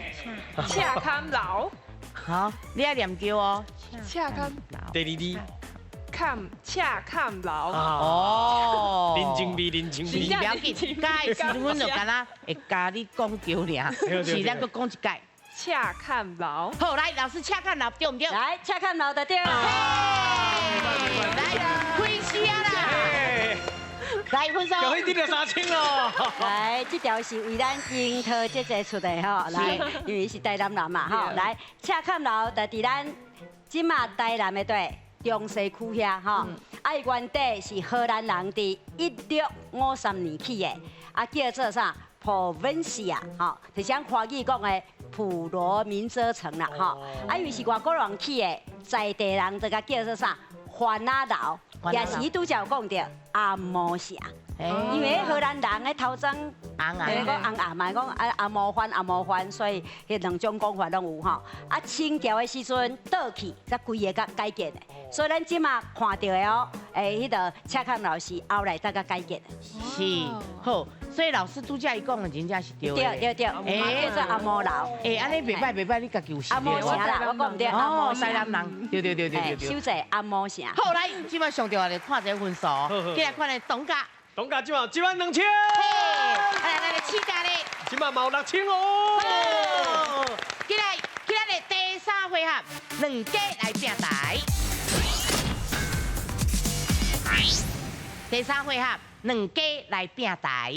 [SPEAKER 5] 恰坎楼。
[SPEAKER 1] 好，你爱念对哦。
[SPEAKER 5] 恰坎
[SPEAKER 9] 第二字。
[SPEAKER 5] 坎恰坎楼。
[SPEAKER 1] 哦。
[SPEAKER 9] 人情味，人情味。
[SPEAKER 1] 不要紧，该时阮就敢若会共你讲对尔，是咱阁讲一摆。
[SPEAKER 5] 恰坎楼。
[SPEAKER 1] 好，来，老师恰坎楼对毋对？
[SPEAKER 6] 来，恰坎楼的对。
[SPEAKER 1] 来，开始啊啦！来，分数。
[SPEAKER 9] 恭喜得到3000咯。
[SPEAKER 6] 来，这条是为咱樱桃姐姐出的吼，来，因为是台南人嘛吼，来，赤崁楼就伫咱这马台南的对中西区遐吼，啊，伊原底是荷兰人伫1653年起的，啊，叫做啥？Provincia 吼，就是咱华语讲的普罗民遮城啦吼。啊，因为是外国人起的，在地人就共叫做啥？番仔楼，也是伊拄才有讲著红毛城。因为荷兰人的头鬃
[SPEAKER 1] 红红，
[SPEAKER 6] 讲红红嘛，讲啊红毛番红毛番，所以彼两种讲法拢有吼。啊，清朝的时阵倒去，才规个共改建的。所以咱这马看到的哦，彼个赤崁楼是后来才共改建的。
[SPEAKER 1] 是，好，所以老师拄才伊讲的真正是对的。
[SPEAKER 6] 对对对，叫做红毛楼。
[SPEAKER 1] 欸，按呢袂歹袂歹，你家己有
[SPEAKER 6] 阿毛城啦，我讲毋对，红毛
[SPEAKER 1] 台南人，对对对对对。
[SPEAKER 6] 修济红毛城。
[SPEAKER 1] 好，来，这马上重要的看这个分数，过来看咧董家。
[SPEAKER 9] 董家这马12000。
[SPEAKER 1] 来来来，起价咧。
[SPEAKER 9] 这马嘛有6000哦。
[SPEAKER 1] 过来，过来咧，第三回合，两家来拼台。第三回合，两家来拼台。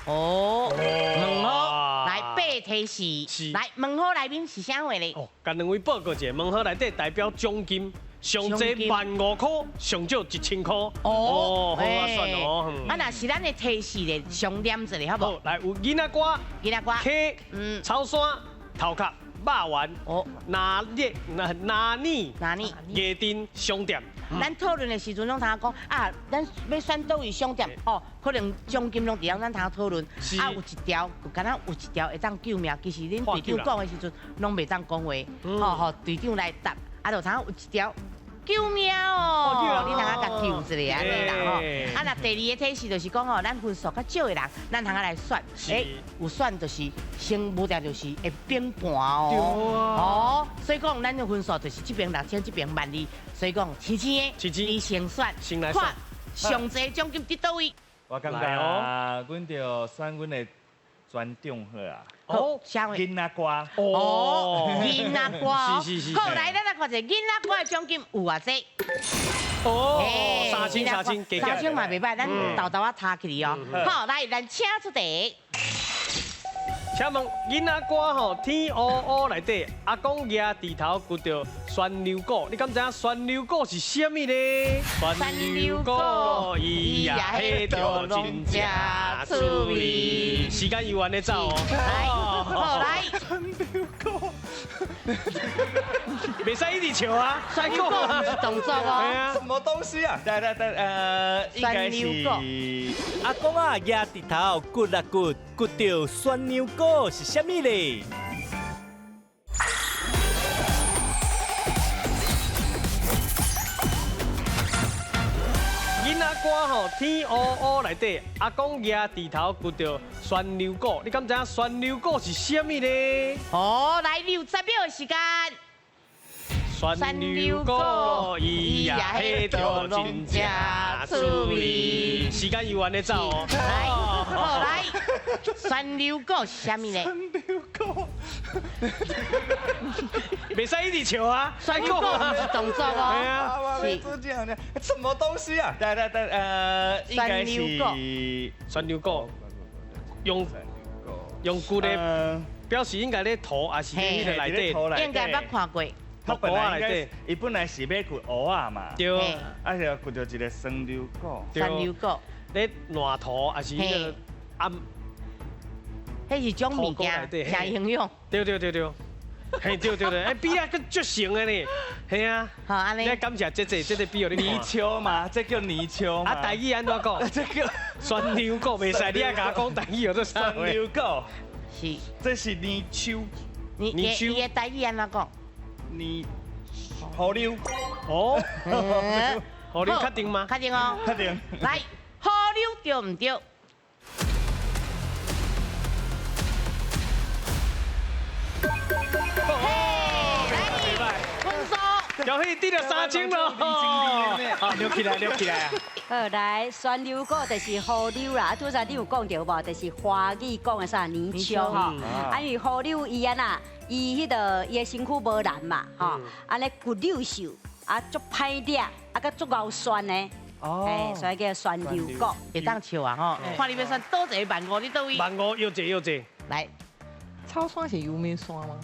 [SPEAKER 1] 哦，问号来八提示，来问号内面是啥货咧？
[SPEAKER 9] 哦，共两位报告一下，问号内底代表奖金，上济15000块，上少1000块。哦，好啊，算哦。
[SPEAKER 1] 啊，若是咱的提示咧，上念一下好无？
[SPEAKER 9] 来，有囡仔歌、
[SPEAKER 1] 囡仔歌、
[SPEAKER 9] 溪、草山、头壳、肉丸、哦，拿捏、拿拿捏、
[SPEAKER 1] 拿捏、
[SPEAKER 9] 夜店、商店。
[SPEAKER 1] 咱讨论的时阵，拢通讲啊，咱欲选佗位商店哦，可能奖金拢伫遐，咱通讨论。啊，有一条，就敢若有一条会当救命，其实恁队长讲的时阵，拢袂当讲话，吼吼，队长来答，啊，就通有一条救命哦，你通啊共救一下按呢啦吼。啊，若第二个提示就是讲吼，咱分数较少的人，咱通啊来选，欸，有选就是先无定就是会变盘哦。哦，所以讲咱的分数就是这边6000，这边12000。所以讲，轻轻的，你先选，
[SPEAKER 9] 先来选，
[SPEAKER 1] 上济奖金伫佗位？
[SPEAKER 3] 我感觉，阮就选阮的专长好啊。
[SPEAKER 1] 哦，啥话？
[SPEAKER 3] 囡仔歌。
[SPEAKER 1] 哦，囡仔歌。是是是。好，来，咱来看一下囡仔歌的奖金有偌济。
[SPEAKER 9] 哦，30003000，3000
[SPEAKER 1] 嘛袂歹，咱豆豆仔摊起来哦。好，来，咱请出题。
[SPEAKER 9] 请问囡仔歌吼，天乌乌内底，阿公举猪头掘著酸溜果，你敢知影酸溜果是啥物呢？
[SPEAKER 1] 酸溜果，
[SPEAKER 9] 伊呀彼著真正趣味。时间犹原咧走哦。
[SPEAKER 1] 来，好来。
[SPEAKER 3] 酸溜果，
[SPEAKER 9] 袂使一直笑啊。
[SPEAKER 1] 酸溜果不是动作哦。
[SPEAKER 3] 什么东西啊？对对对，应该是
[SPEAKER 10] 阿公啊，举猪头掘啊掘，掘著酸溜果是啥物咧？
[SPEAKER 9] 囡仔歌吼，天乌乌内底，阿公举猪头掘著酸溜果，你敢知影酸溜果是啥物咧？
[SPEAKER 1] 哦，来60秒的时间。
[SPEAKER 9] 酸溜果，伊呀彼著真正趣味。时间犹原咧走哦。
[SPEAKER 1] 来，好来，酸溜果是啥物咧？
[SPEAKER 3] 酸溜果，
[SPEAKER 9] 袂使一直笑啊！
[SPEAKER 1] 酸溜果不是动作哦。
[SPEAKER 3] 是。什么东西啊？对对对，应该是
[SPEAKER 9] 酸溜果，用骨的表示应该咧涂，还是咧彼个内底？
[SPEAKER 1] 应该捌看过。
[SPEAKER 3] 他本来应该，伊本来是欲掘蚵仔嘛，
[SPEAKER 9] 对，
[SPEAKER 3] 啊是掘著一个酸溜果，
[SPEAKER 1] 酸溜果，
[SPEAKER 9] 咧烂涂还是彼个暗，
[SPEAKER 1] 彼是种物件，诚营养。
[SPEAKER 9] 对对对对，嘿对对对，哎比啊阁足成的呢，嘿啊，
[SPEAKER 1] 好按呢，
[SPEAKER 9] 你感谢这这个比予你
[SPEAKER 3] 泥鳅嘛，这叫泥鳅
[SPEAKER 9] 嘛。啊，台语按怎讲？
[SPEAKER 3] 这叫
[SPEAKER 9] 酸溜果，袂使，你爱共我讲台语，叫做
[SPEAKER 3] 酸溜果。
[SPEAKER 1] 是，
[SPEAKER 3] 这是泥鳅。
[SPEAKER 1] 泥伊的台语按怎讲？
[SPEAKER 3] 泥河流。
[SPEAKER 9] 哦，河流确定吗？
[SPEAKER 1] 确定哦。
[SPEAKER 3] 确定。
[SPEAKER 1] 来，河流对毋对？
[SPEAKER 9] 来，
[SPEAKER 1] 分数。
[SPEAKER 9] 恭喜得了3000咯！好，溜起来，溜起来。
[SPEAKER 6] 好，来，酸溜果就是河流啦。拄才你有讲著无？就是华语讲的啥泥鳅吼。啊，因为河流伊按怎，伊彼个伊的身躯无难嘛，吼。按呢骨溜瘦，啊足歹掠，啊阁足𠢕酸的。哦。所以叫酸溜果。
[SPEAKER 1] 会当笑啊吼！看你欲选佗一个15,000，你佗位
[SPEAKER 9] ？15,000又济又济。
[SPEAKER 1] 来，
[SPEAKER 4] 草山是油面山吗？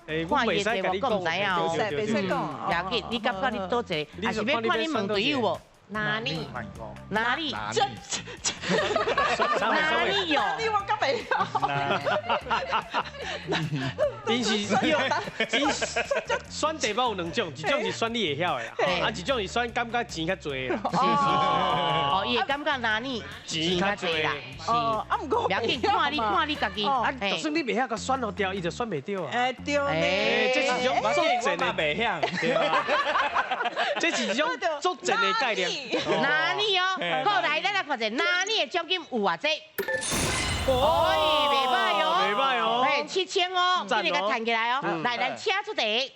[SPEAKER 1] 看伊的题目，我唔知影哦。
[SPEAKER 4] 袂使讲。
[SPEAKER 1] 要紧，你感觉你佗一个，还是欲看你问队友无？
[SPEAKER 5] 哪里？
[SPEAKER 1] 哪里？这哪里有？
[SPEAKER 4] 哪里我敢袂晓。
[SPEAKER 9] 伊是伊选题目有两种，一种是选你会晓的啦，啊一种是选感觉钱较济的。
[SPEAKER 1] 是是。哦，伊会感觉哪里钱较济啦。是。
[SPEAKER 4] 啊，毋过
[SPEAKER 1] 不要紧，看你看你家己。
[SPEAKER 9] 啊，就算你袂晓，共选予著，伊就选袂著啊。
[SPEAKER 4] 哎对呢。
[SPEAKER 9] 这是一种作战的
[SPEAKER 3] 袂晓。
[SPEAKER 9] 对啊。这是一种作战的概念。
[SPEAKER 1] 哪里哦？好，来，咱来看一下哪里的奖金有偌济？哦，袂歹哦，
[SPEAKER 9] 袂歹哦，
[SPEAKER 1] 嘿，7000哦，这个弹起来哦。来，来，请出题。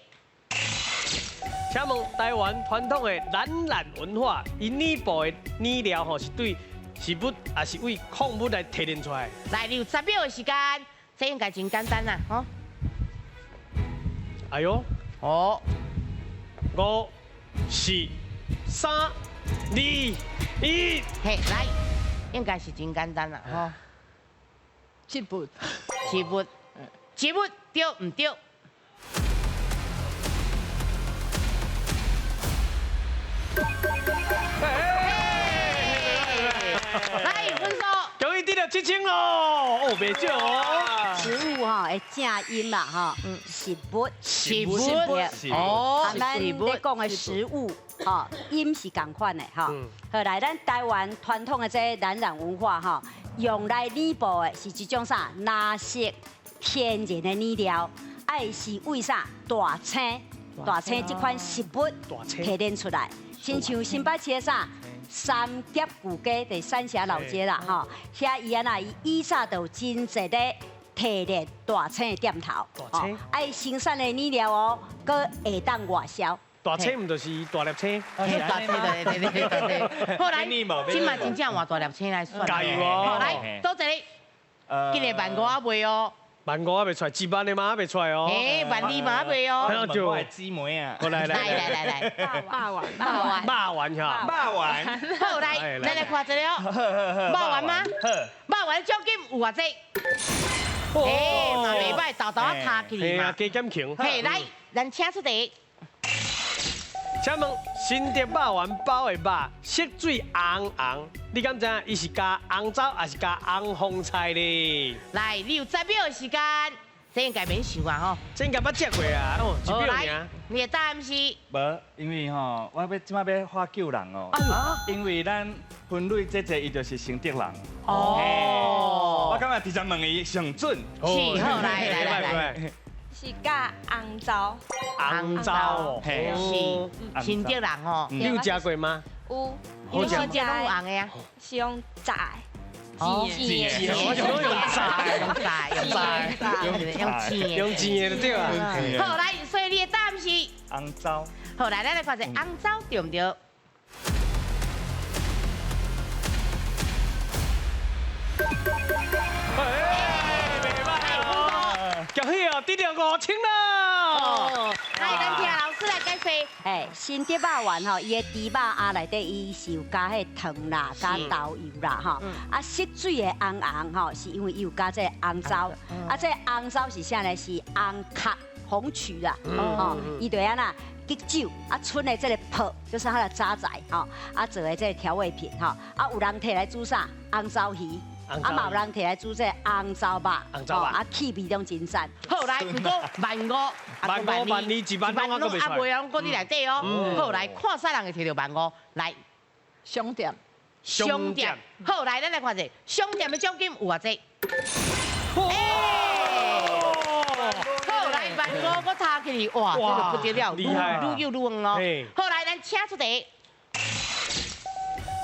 [SPEAKER 9] 请问台湾传统的蓝染文化，伊染布的染料吼是对食物，还是为矿物来提炼出来？
[SPEAKER 1] 来，你有10秒的时间，这应该真简单啦，吼。
[SPEAKER 9] 哎呦，
[SPEAKER 1] 哦，5、
[SPEAKER 9] 4、3、2、1，
[SPEAKER 1] 嘿，来，应该是真简单啦，吼。
[SPEAKER 4] 植物，
[SPEAKER 1] 植物，植物对毋对？来，分数。
[SPEAKER 9] 终于得了7000咯，哦，袂少哦。
[SPEAKER 6] 植物吼，会正音啦吼，食物，
[SPEAKER 1] 食物，哦，
[SPEAKER 6] 咱咧讲的食物，吼，音是仝款的吼。好来，咱台湾传统的这个蓝染文化吼，用来染布的是一种啥？蓝色天然的染料，爱是为啥？大青，大青这款食物提炼出来，亲像新北市的啥？三峡古街，伫三峡老街啦，吼，遐伊按怎，伊以早就有真济咧提炼大青的店头，
[SPEAKER 9] 吼，
[SPEAKER 6] 爱生产的染料哦，阁会当外销。
[SPEAKER 9] 大青毋就是大粒青？
[SPEAKER 1] 大青对对对对对。后来，这马真正换大粒青来选。
[SPEAKER 9] 加油哦！
[SPEAKER 1] 好，来，多谢你。今日万五还袂哦。
[SPEAKER 9] 万五还袂出来，一万的嘛还袂出来哦。
[SPEAKER 1] 哎，万二嘛还袂哦。
[SPEAKER 3] 我的姊妹啊。
[SPEAKER 9] 来来
[SPEAKER 1] 来来来。
[SPEAKER 5] 肉丸，肉丸，
[SPEAKER 9] 肉丸哈。
[SPEAKER 3] 肉丸。
[SPEAKER 1] 好来，咱来看一下哦。肉丸吗？肉丸奖金有偌济？哎，嘛袂歹，豆豆仔摊起嘛。
[SPEAKER 9] 加减穷。
[SPEAKER 1] 嘿，来，咱请出题。
[SPEAKER 9] 请问新竹肉圆包的肉色水红红，你敢知影伊是加红枣还是加红凤菜咧？
[SPEAKER 1] 来，你有10秒的时间，这应该免想啊吼。
[SPEAKER 9] 这应该捌食过啊，哦，1秒尔。
[SPEAKER 1] 你的答案是？
[SPEAKER 3] 无，因为吼，我要这摆欲画救人哦。因为咱分类姐姐伊就是新竹人。哦。我感觉直接问伊上准。
[SPEAKER 1] 是，好，来来来来。
[SPEAKER 5] 是加红枣，
[SPEAKER 9] 红枣哦，
[SPEAKER 1] 是新竹人哦。
[SPEAKER 9] 你有食过吗？
[SPEAKER 5] 有，
[SPEAKER 1] 有食拢有红的啊。
[SPEAKER 5] 是用炸的，
[SPEAKER 9] 煎的，我想讲用炸的，
[SPEAKER 1] 用炸，用炸，用煎的，
[SPEAKER 9] 用煎的就对啊。
[SPEAKER 1] 好，来，所以你的答案是
[SPEAKER 3] 红枣。
[SPEAKER 1] 好，来，咱来看一下红枣对不对？
[SPEAKER 9] 恭喜哦，得到5000啦！
[SPEAKER 1] 来，咱听老师来解释。
[SPEAKER 6] 哎，新竹肉圆吼，伊的猪肉鸭内底，伊是有加彼糖啦，加豆油啦，吼。啊，色水的红红吼，是因为伊有加这个红枣。啊，这个红枣是啥呢？是红壳红曲啦，吼，伊就按怎激酒啊，剩的这个泡就是它的渣仔，吼，啊做的这个调味品，吼。啊，有人摕来煮啥？红糟鱼。啊，嘛有人摕来煮这红糟肉，啊，气味拢真赞。
[SPEAKER 1] 好来，毋过万五、
[SPEAKER 9] 万五、万二、一万拢还阁袂出来。
[SPEAKER 1] 啊，袂啊，拢搁伫内底哦。好来，看啥人会摕到万五？来，
[SPEAKER 4] 商店，
[SPEAKER 1] 商店。好来，咱来看者，商店的奖金有偌济？好来，万五阁摊起去，哇，这个不得了，
[SPEAKER 9] 厉害，
[SPEAKER 1] 愈有愈远哦。好来，咱请出题。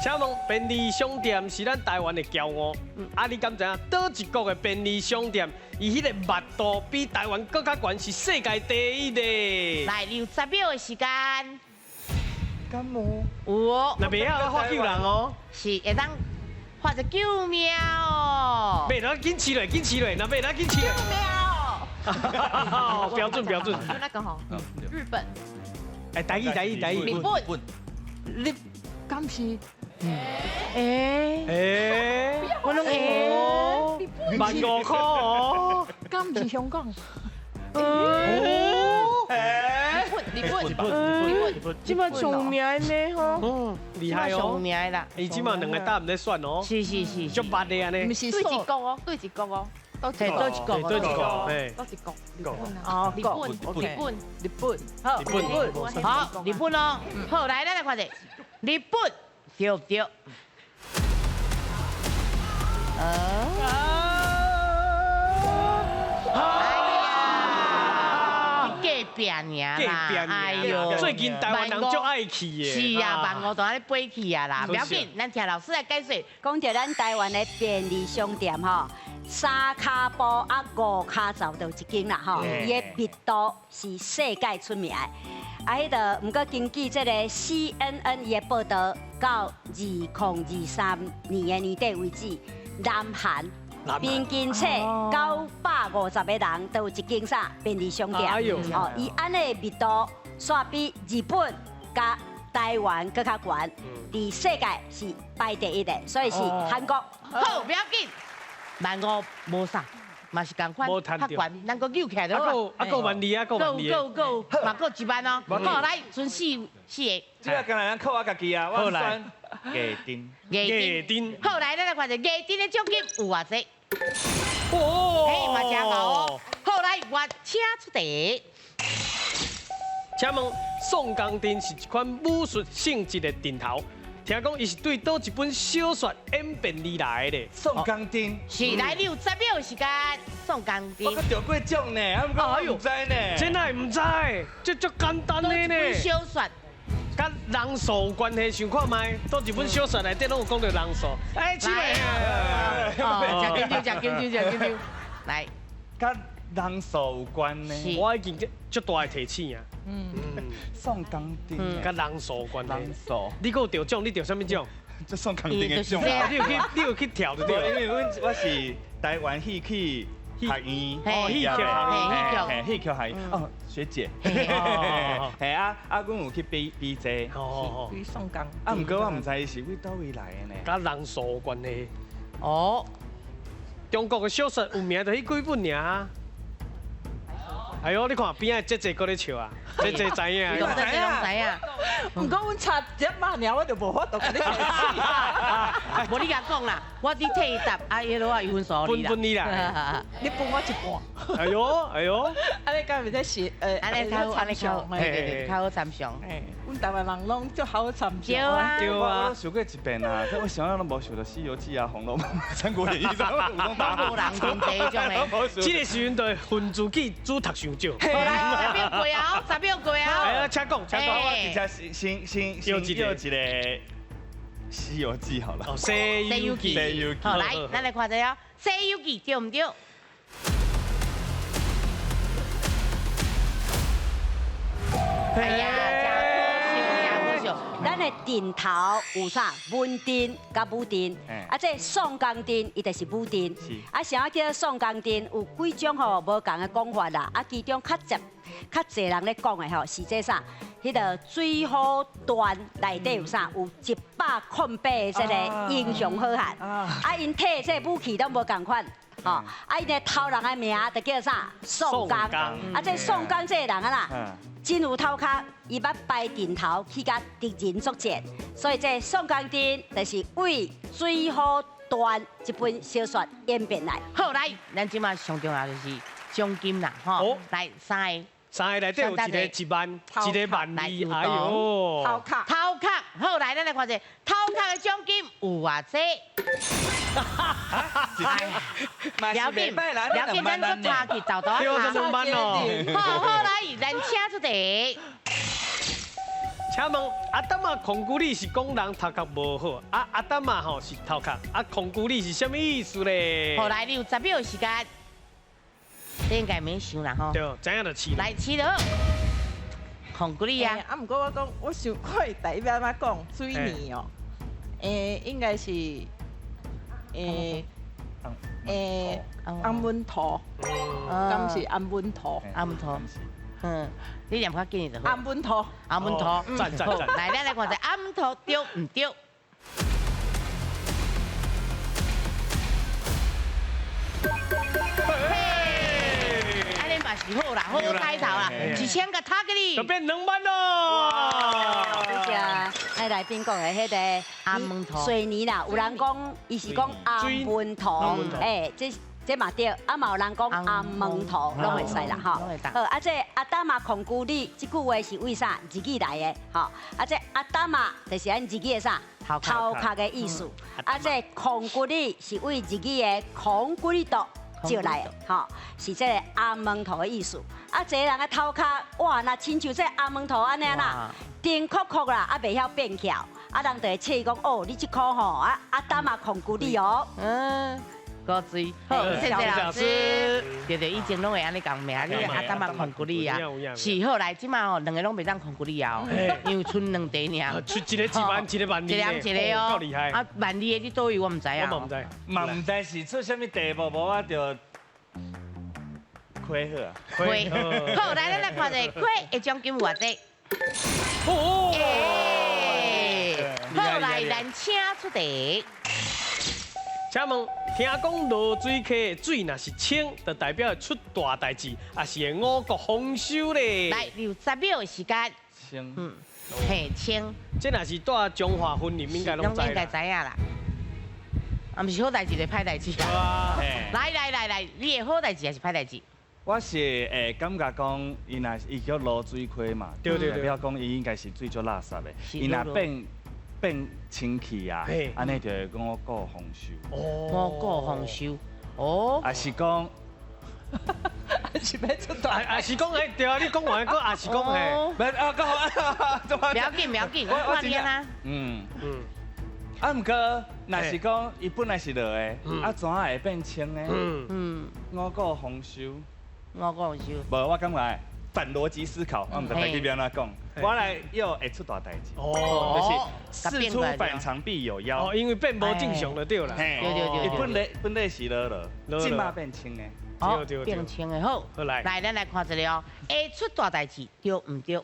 [SPEAKER 9] 请问便利商店是咱台湾的骄傲，啊，你敢知影佗一国的便利商店，伊彼个密度比台湾阁较悬，是世界第一的。
[SPEAKER 1] 来，你有10秒的时间。
[SPEAKER 3] 敢无？
[SPEAKER 1] 有哦。
[SPEAKER 9] 若袂晓，我救人哦。
[SPEAKER 1] 是会当发一救命哦。
[SPEAKER 9] 袂，咱紧饲落，紧饲落，若袂，咱紧饲落。
[SPEAKER 4] 救命！
[SPEAKER 9] 标准标准。
[SPEAKER 4] 那个吼，日本。
[SPEAKER 9] 哎，台语台语台语。
[SPEAKER 4] 日本。日，敢是？
[SPEAKER 1] 哎
[SPEAKER 9] 哎，
[SPEAKER 1] 我拢会，
[SPEAKER 9] 万五块哦，
[SPEAKER 4] 敢毋是香港？
[SPEAKER 9] 哦，
[SPEAKER 4] 日本日本日本，
[SPEAKER 1] 这摆上有名的呢吼，
[SPEAKER 9] 厉害哦，
[SPEAKER 1] 上有名的啦。
[SPEAKER 9] 伊这摆两个答案咧选哦，
[SPEAKER 1] 是是是，
[SPEAKER 9] 足捌的按呢。
[SPEAKER 4] 毋是对一国哦，对一国哦，
[SPEAKER 1] 对一国，
[SPEAKER 9] 对一国，
[SPEAKER 4] 对一国，哦，日本，日本，日本，
[SPEAKER 1] 好，日本，好，日本哦，好，来，咱来看者，日本。对不对？哎呀，隔壁尔啦，哎呦，
[SPEAKER 9] 最近台湾人足爱去的，
[SPEAKER 1] 是啊，万五都按呢飞去啊啦，不要紧，咱听老师来解释。
[SPEAKER 6] 讲到咱台湾的便利商店吼，三跤步啊五跤走就一间啦吼，伊的密度是世界出名的。啊，彼个毋过根据这个 CNN 伊的报道，到2023年的年底为止，南韩平均册950个人都有一间啥便利商店。哦，伊按呢密度，煞比日本佮台湾阁较悬，伫世界是排第一的，所以是韩国。
[SPEAKER 1] 好，不要紧，万五无啥。嘛是仝款，较悬，咱阁扭起来就好。
[SPEAKER 9] 啊，阁万二啊，阁万
[SPEAKER 1] 二。阁嘛阁1万哦。好，来，剩四个。
[SPEAKER 3] 这个敢若咱靠我家己啊，我选月丁。
[SPEAKER 1] 月丁。好，来，咱来看者月丁的奖金有偌济？哦。嘿，嘛真高哦。好，来，我请出题。
[SPEAKER 9] 请问宋江阵是一款武术性质的阵头。听讲伊是对佗一本小说演变而来的。
[SPEAKER 3] 宋江阵
[SPEAKER 1] 是来，你有10秒时间。宋江阵，
[SPEAKER 3] 我阁得过奖呢，啊，毋过我毋知呢。
[SPEAKER 9] 真的毋知，这足简单的呢。
[SPEAKER 1] 本小说，
[SPEAKER 9] 佮人数有关系，想看觅，佗一本小说内底拢有讲到人数。哎，起来。
[SPEAKER 1] 哦，真紧张，真紧张，真紧张。来，
[SPEAKER 3] 佮人数有关呢。
[SPEAKER 9] 我已经足大的提醒啊。
[SPEAKER 3] 宋江阵，
[SPEAKER 9] 佮人数有关。
[SPEAKER 3] 人数，
[SPEAKER 9] 你阁有得奖？你得啥物奖？
[SPEAKER 3] 这宋江阵的奖。
[SPEAKER 9] 你有去跳就对。
[SPEAKER 3] 因为阮我是台湾戏曲学院，
[SPEAKER 9] 哦，戏曲
[SPEAKER 1] 学
[SPEAKER 3] 院，戏曲学院。哦，学姐。嘿啊啊，阮有去比比这。
[SPEAKER 9] 哦。
[SPEAKER 4] 比宋江。
[SPEAKER 3] 啊，毋过我毋知伊是为佗位来的呢。
[SPEAKER 9] 佮人数有关系。
[SPEAKER 1] 哦。
[SPEAKER 9] 中国的小说有名就彼几本尔。哎呦，你看边仔姐姐阁咧笑啊，姐姐知影，
[SPEAKER 1] 知影，知影。
[SPEAKER 4] 毋过阮差一百尔，我就无法度共你解
[SPEAKER 1] 释。无你共讲啦，我伫替伊答，啊，彼落我有分数
[SPEAKER 9] 你啦。分分你啦，
[SPEAKER 4] 你分我一半。
[SPEAKER 9] 哎呦，哎呦，
[SPEAKER 4] 按呢敢袂使是，
[SPEAKER 1] 按呢较好，按呢较好，对对对，较好参详。
[SPEAKER 4] 阮台湾人拢足好参详。
[SPEAKER 1] 对啊，
[SPEAKER 3] 对啊。我想过一遍啊，我想拢无想著《西游记》啊，《红楼梦》《三国演义》啥，我拢
[SPEAKER 1] 无人真济种的。
[SPEAKER 9] 这个时阵就分自己煮读伤少。
[SPEAKER 1] 好来，10秒过啊，10秒过啊。
[SPEAKER 9] 哎呀，请讲，请讲。
[SPEAKER 3] 我直接先先先要一个《西游记》好了。
[SPEAKER 9] 哦，《西游记》。
[SPEAKER 3] 西游记。
[SPEAKER 1] 好，来，咱来看一下《西游记》对毋对？哎呀，真可惜，真可惜。
[SPEAKER 6] 咱的阵头有啥？文阵佮武阵，啊，这宋江阵伊就是武阵。啊，啥叫宋江阵？有几种吼无仝的讲法啦。啊，其中较济较济人咧讲的吼是这啥？彼个水浒传内底有啥？有108个这个英雄好汉。啊，𪜶提这武器拢无仝款。吼，啊，𪜶的头人的名就叫啥？宋江。啊，这宋江这个人啊啦，真有头壳，伊捌摆阵头去共敌人作战，所以这宋江阵就是为水浒传这本小说演变来。
[SPEAKER 1] 好，来，咱这马上重要就是奖金啦，吼，来三个。
[SPEAKER 9] 三个内底有一个1万，一个1.2，哎呦，
[SPEAKER 4] 头壳，
[SPEAKER 1] 头壳，好，来，咱来看一下头壳的奖金有偌济？不要紧，不要紧，咱阁差去豆豆啊，
[SPEAKER 9] 对，2万哦。
[SPEAKER 1] 好，好，来，咱请出题。
[SPEAKER 9] 请问阿达玛孔古力是讲人头壳无好，啊阿达玛吼是头壳，啊孔古力是啥物意思咧？
[SPEAKER 1] 好，来，你有10秒时间。这应该免想啦吼。
[SPEAKER 9] 对，知影就试。
[SPEAKER 1] 来试了。孔古力啊。
[SPEAKER 4] 啊，毋过我讲，我想看台语按怎讲水泥哦。应该是，安稳土，敢是安稳土？
[SPEAKER 1] 安稳土。嗯，你念较紧就好。
[SPEAKER 4] 安稳土，
[SPEAKER 1] 安稳土。
[SPEAKER 9] 赞赞赞。
[SPEAKER 1] 来，咱来看一下安稳土对毋对？是好啦，好开头啦，1000个塔给你，
[SPEAKER 9] 就变2万咯。
[SPEAKER 6] 谢谢。那来宾讲的彼个
[SPEAKER 1] 安门土
[SPEAKER 6] 水泥啦，有人讲伊是讲安门土，哎，这嘛对，啊嘛有人讲安门土，拢会使啦吼。好，啊这阿达玛孔古力这句话是为啥日语来的？吼，啊这阿达玛就是咱日语的啥？头壳的意思。啊这孔古力是为日语的孔古力多。借来的，吼，是这个阿门头的意思。啊，这个人的头壳，哇，若亲像这阿门头按呢啦，甜壳壳啦，啊，袂晓变翘，啊，人就会笑伊讲，哦，你这颗吼，啊，阿达玛孔古力哦。
[SPEAKER 1] 嗯，古锥，好，谢谢老师。对对，以前拢会按呢讲名，你阿达玛孔古力啊。是，好来，这马吼两个拢袂当孔古力啊，因为賰两题尔。
[SPEAKER 9] 賰一个1万，一个1.2，
[SPEAKER 1] 一人一个哦，
[SPEAKER 9] 够厉害。
[SPEAKER 1] 啊，1.2的你佗位我毋知啊。
[SPEAKER 9] 我嘛毋知。
[SPEAKER 3] 嘛毋知是出啥物题目，无我就亏好啊。
[SPEAKER 1] 亏。好，来，咱来看一下亏的奖金有偌济。
[SPEAKER 9] 哦。
[SPEAKER 1] 好，来，咱请出题。
[SPEAKER 9] 请问，听讲落水溪的水若是清，就代表会出大代志，也是会五谷丰收咧。
[SPEAKER 1] 来，你有10秒的时间。
[SPEAKER 3] 清。
[SPEAKER 1] 嘿，清。
[SPEAKER 9] 这若是住彰化云林，应该拢知。
[SPEAKER 1] 应该知影啦。啊，毋是好代志就歹代志。
[SPEAKER 3] 啊。
[SPEAKER 1] 来来来来，你会好代志还是歹代志？
[SPEAKER 3] 我是会感觉讲，伊若伊叫落水溪嘛，代表讲伊应该是水足垃圾的。伊若变清气啊，按呢就会五谷丰收。
[SPEAKER 1] 五谷丰收，哦。
[SPEAKER 3] 也是讲，
[SPEAKER 4] 是欲出大，
[SPEAKER 9] 也是讲，哎，对啊，你讲完阁也是讲，嘿，
[SPEAKER 3] 不啊，阁好，
[SPEAKER 1] 不要紧，不要紧，我看你啊。
[SPEAKER 3] 啊，毋过，若是讲伊本来是落的，啊，怎啊会变清呢？五谷丰收。
[SPEAKER 1] 五谷丰收。
[SPEAKER 3] 无，我感觉。反逻辑思考，我毋知台语欲按怎讲，我来约会出大代志。哦，就是事出反常必有妖。
[SPEAKER 9] 哦，因为变无正常就对啦。
[SPEAKER 3] 对对对。伊本来是落落，这马变清的。
[SPEAKER 1] 哦，变清的好。
[SPEAKER 9] 好来，
[SPEAKER 1] 来咱来看一下哦，会出大代志对毋对？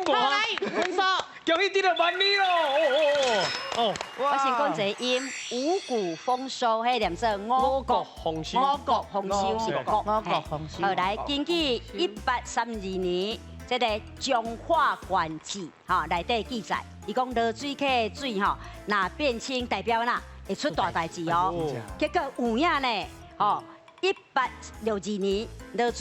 [SPEAKER 1] 好来，分数。
[SPEAKER 9] 恭喜得到万里咯！哦哦哦！
[SPEAKER 6] 我先讲一个音，五谷丰收，彼念做五谷
[SPEAKER 9] 丰收。
[SPEAKER 6] 五谷丰收是谷，
[SPEAKER 1] 五谷丰收。
[SPEAKER 6] 好来，根据1832年这个彰化县志吼内底记载，伊讲濁水溪的水吼，若变清代表哪会出大代志哦。结果有影呢，吼，1862年濁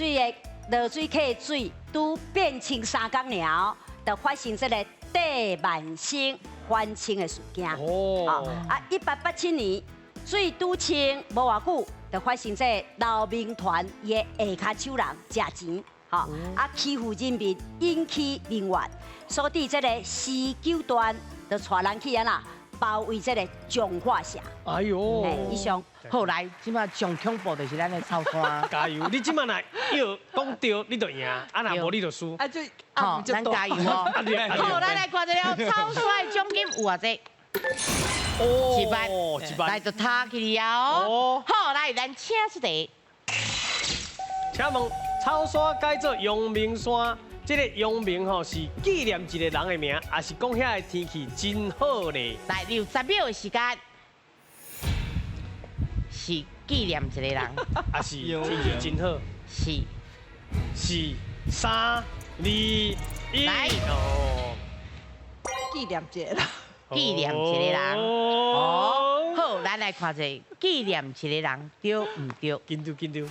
[SPEAKER 6] 水溪的水拄变清3工了，就发生这个帝万生翻清的事件。哦，啊，1887年水拄清无偌久，就发生这个刘铭传伊的下跤手人食钱，吼，啊欺负人民，引起民怨，所以这个施久端就带人去按怎包围这个彰化城。
[SPEAKER 9] 哎呦，
[SPEAKER 6] 以上。
[SPEAKER 1] 好来，这马上恐怖就是咱的草山。
[SPEAKER 9] 加油！你这马若约讲对，你就赢；啊，若无你就输。
[SPEAKER 4] 啊，就
[SPEAKER 1] 好，咱加油哦。好，咱来看一下草山的奖金有偌济？
[SPEAKER 9] 哦，
[SPEAKER 1] 一万，
[SPEAKER 9] 一万，
[SPEAKER 1] 来就摊起了哦。好，来，咱请出题。
[SPEAKER 9] 请问草山改做阳明山，这个阳明吼是纪念一个人的名，还是讲遐的天气真好咧？
[SPEAKER 1] 来，你有10秒的时间。是纪念一个人，
[SPEAKER 9] 还是天气真好？
[SPEAKER 1] 是，
[SPEAKER 9] 是3、2、1，
[SPEAKER 1] 来
[SPEAKER 9] 哦，
[SPEAKER 4] 纪念一个人，
[SPEAKER 1] 纪念一个人，哦，好，咱来看一下纪念一个人对毋对？
[SPEAKER 9] 紧张紧张。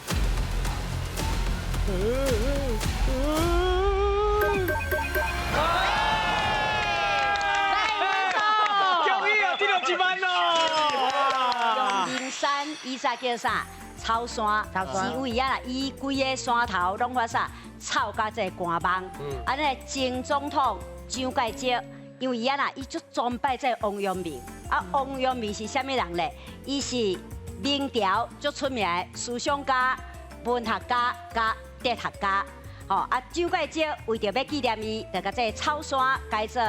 [SPEAKER 9] 恭喜啊，得到1万咯！
[SPEAKER 6] 山以前叫啥？草山，是为啊啦，伊规个山头拢发啥？草甲这个官网。啊，那前总统蒋介石，因为伊啊啦，伊足崇拜这个王阳明。啊，王阳明是啥物人咧？伊是明朝足出名的思想家、文学家、佮哲学家。吼，啊，蒋介石为著欲纪念伊，就共这个草山改做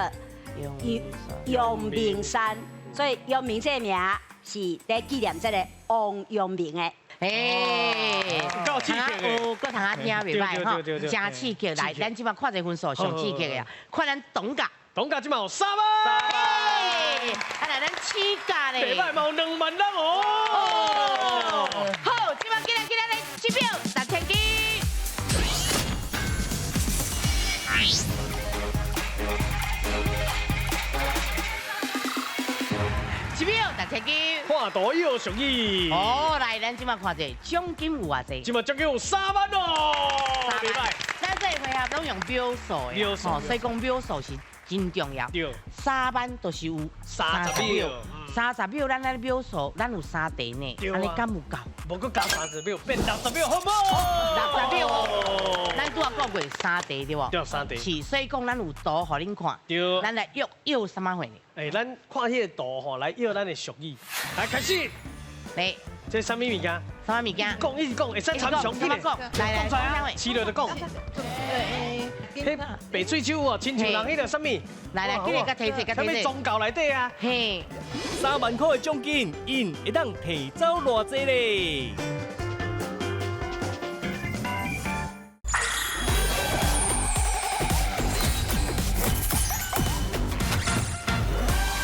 [SPEAKER 6] 阳明山。所以阳明这个名是咧纪念这个王阳明的。
[SPEAKER 1] 哎，
[SPEAKER 9] 够刺激的，
[SPEAKER 1] 有阁通啊听袂歹吼，真刺激！来，咱这马看这分数上刺激的啊，看咱董家，
[SPEAKER 9] 董家这马有3万，
[SPEAKER 1] 啊来咱七家咧，
[SPEAKER 9] 袂歹嘛有2万人哦。
[SPEAKER 1] 好，这马进来进来来，一秒6000金。一秒6000金，
[SPEAKER 9] 看图有俗语。
[SPEAKER 1] 哦，来，咱这马看者奖金有偌济？
[SPEAKER 9] 这马奖金有3万哦，
[SPEAKER 1] 袂歹。咱这个回合拢用秒数的，
[SPEAKER 9] 秒数，
[SPEAKER 1] 所以讲秒数是真重要。
[SPEAKER 9] 对，3
[SPEAKER 1] 万就是有
[SPEAKER 9] 30秒
[SPEAKER 1] ，30秒咱来秒数，咱有3题呢，按呢敢有够？
[SPEAKER 9] 无阁加30秒，变60秒，好无
[SPEAKER 1] ？60秒哦，咱拄仔讲过3题对无？
[SPEAKER 9] 对，3题。
[SPEAKER 1] 是，所以讲咱有图予恁看。
[SPEAKER 9] 对。
[SPEAKER 1] 咱来约约啥物货呢？
[SPEAKER 9] 哎，咱看彼个图吼，来约咱的俗语。来开始。
[SPEAKER 1] 来，
[SPEAKER 9] 这啥物物件？
[SPEAKER 1] 啥物物件？
[SPEAKER 9] 讲，一直讲，会使参详紧
[SPEAKER 1] 讲，来来，
[SPEAKER 9] 讲出来，试落就讲。彼白水手哦，亲像人彼个啥物？
[SPEAKER 1] 来来，紧来，佮提者，佮提者。
[SPEAKER 9] 啥物宗教内底啊？
[SPEAKER 1] 嘿，3
[SPEAKER 10] 万块的奖金，𪜶会当提走偌济咧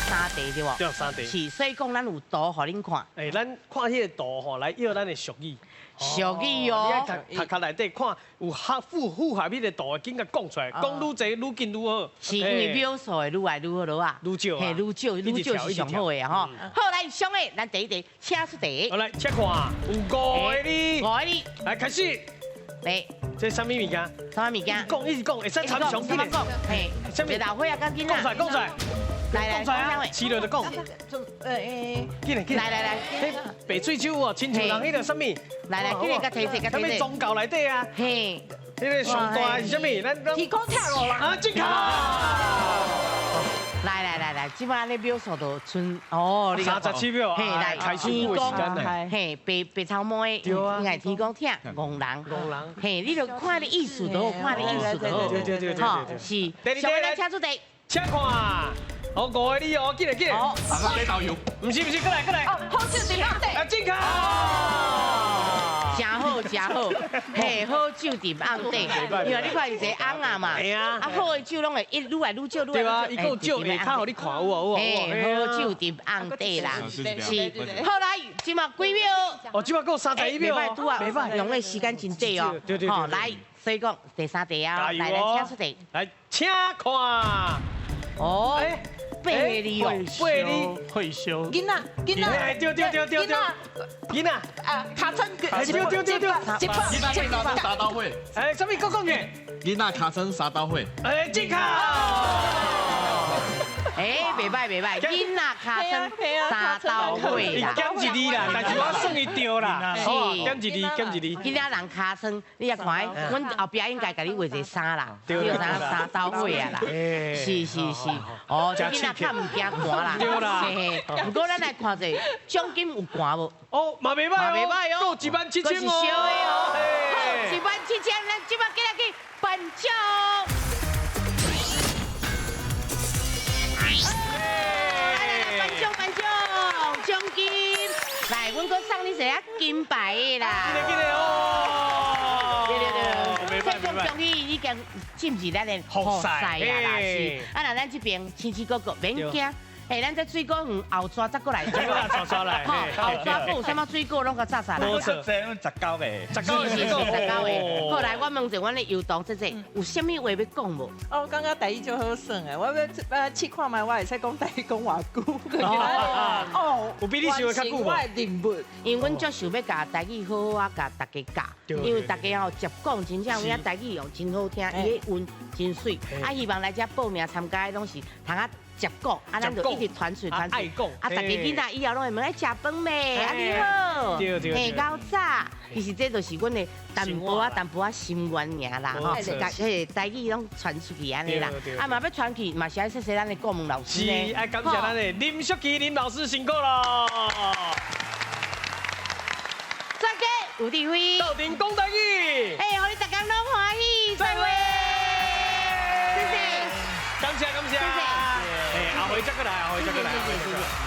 [SPEAKER 1] ？3题对无？
[SPEAKER 9] 对，3题。
[SPEAKER 1] 是，所以讲咱有图予恁看。
[SPEAKER 9] 哎，咱看彼个图吼，来约咱的俗语。
[SPEAKER 1] 俗语哦。
[SPEAKER 9] 你爱读读壳内底看有合符符合彼个图的，紧共讲出来，讲愈济愈紧愈好。
[SPEAKER 1] 是因为秒数会愈来愈好咯啊。
[SPEAKER 9] 愈少
[SPEAKER 1] 嘿，愈少愈少是上好的吼。好，来上的，咱第一题，请出题。
[SPEAKER 9] 好来，请看，有5个字。
[SPEAKER 1] 5个字。
[SPEAKER 9] 来开始。
[SPEAKER 1] 来，
[SPEAKER 9] 这啥物物件？
[SPEAKER 1] 啥物件？
[SPEAKER 9] 讲，一直讲，会使参详紧
[SPEAKER 1] 讲。嘿，啥物老岁仔较囡仔。
[SPEAKER 9] 讲出来，讲出来。
[SPEAKER 1] 来来，
[SPEAKER 9] 讲出来啊！试落就讲。紧来紧
[SPEAKER 1] 来。来来来，
[SPEAKER 9] 彼白水手哦，亲像人彼个啥物？
[SPEAKER 1] 来来，紧来，佮提者，佮提者。
[SPEAKER 9] 啥物宗教内底啊？
[SPEAKER 1] 嘿，
[SPEAKER 9] 彼个上大是啥物？咱
[SPEAKER 4] 天空跳落来。
[SPEAKER 9] 啊，正确。
[SPEAKER 1] 来来来，这摆咧秒数就剩哦，37
[SPEAKER 9] 秒，
[SPEAKER 1] 嘿，来，
[SPEAKER 9] 开始时间来，
[SPEAKER 1] 嘿，白白头毛的，应该天公疼，戆人，
[SPEAKER 9] 戆人，
[SPEAKER 1] 嘿，你就看你意思就好，看你意思就好，
[SPEAKER 9] 对对对对，
[SPEAKER 1] 是。小伟来请出题，
[SPEAKER 9] 请看，好，五个字哦，紧来紧来，
[SPEAKER 8] 好，导游，
[SPEAKER 9] 不是不是，过来过来，
[SPEAKER 4] 好酒伫瓮底，
[SPEAKER 9] 来进卡。
[SPEAKER 1] 真好，真好，嘿，好酒伫瓮底，因为你看伊一个瓮仔嘛，啊，好的酒拢会一愈来愈少，愈来愈少。
[SPEAKER 9] 对啊，伊阁有酒，下跤予你看有啊有啊。
[SPEAKER 1] 嘿，好酒伫瓮底啦，是。好来，这马几秒？
[SPEAKER 9] 哦，这马阁31秒。
[SPEAKER 1] 袂歹，拄啊，袂歹，用的时间真短哦。
[SPEAKER 9] 对对对。
[SPEAKER 1] 好，来，所以讲第三题啊，来来，请出题。
[SPEAKER 9] 来，请看。
[SPEAKER 1] 哦。八个字哦，
[SPEAKER 9] 八个字，
[SPEAKER 7] 退休。
[SPEAKER 4] 囡仔，囡仔，
[SPEAKER 9] 对对对对对，囡仔，
[SPEAKER 4] 啊，尻川，
[SPEAKER 9] 对对对对，
[SPEAKER 4] 一百，
[SPEAKER 8] 囡仔尻川三刀会。
[SPEAKER 9] 哎，啥物阁讲嘅？
[SPEAKER 8] 囡仔尻川三刀会。
[SPEAKER 9] 哎，正确。
[SPEAKER 1] 哎，袂歹袂歹，囡仔尻川三刀会啦。
[SPEAKER 9] 减一字啦，但是我算伊对啦，是减一字，减一字。
[SPEAKER 1] 囡仔人尻川，你也看，阮后壁应该共你画一个衫啦，对啥三刀会啊啦。是是是，哦，这囡仔较毋惊寒啦。
[SPEAKER 9] 对啦。
[SPEAKER 1] 不过咱来看者，奖金有寒无？
[SPEAKER 9] 哦，嘛袂歹哦，够17000哦。
[SPEAKER 1] 是烧的哦。好，17000，咱这摆过来去颁奖。奖金，来，阮阁送你一个金牌的啦！
[SPEAKER 9] 紧来紧来哦！
[SPEAKER 1] 对对对，这种恭喜已经进入咱的复赛啊啦，是。啊，那咱这边亲亲哥哥免惊。哎，咱这水果园后抓再过来，
[SPEAKER 9] 水果抓抓来，
[SPEAKER 1] 后抓阁有啥物水果拢共炸炸来。
[SPEAKER 3] 无错，这拢19个
[SPEAKER 9] ，19个
[SPEAKER 1] 是19个。后来我问者，阮的游童姐姐有啥物话欲讲无？
[SPEAKER 4] 哦，感觉台语足好耍的，我欲试看觅，我会使讲台语讲偌久。
[SPEAKER 9] 哦，有比你想的较久无？
[SPEAKER 4] 我的任务，
[SPEAKER 1] 因为阮足想欲共台语好好啊，共大家教，因为大家吼接讲真正有影台语哦真好听，伊的韵真媠。啊，希望来遮报名参加的拢是通啊。接讲，啊，咱就一直传出传出，啊，大家囡仔以后拢会问，爱食饭未？啊，你好，嘿，够早。其实这就是阮的淡薄仔淡薄仔心愿尔啦，吼，嘿，台语拢传出去按呢啦，啊，嘛欲传去，嘛是爱谢谢咱的顾问老师呢。
[SPEAKER 9] 是，爱感谢咱的林淑琪林老师辛苦咯。
[SPEAKER 1] 专家有智慧，
[SPEAKER 9] 斗阵讲台语，
[SPEAKER 1] 哎，予你逐工拢欢喜，再会。谢谢，
[SPEAKER 9] 感谢感谢。阿辉再过来，阿辉再过来，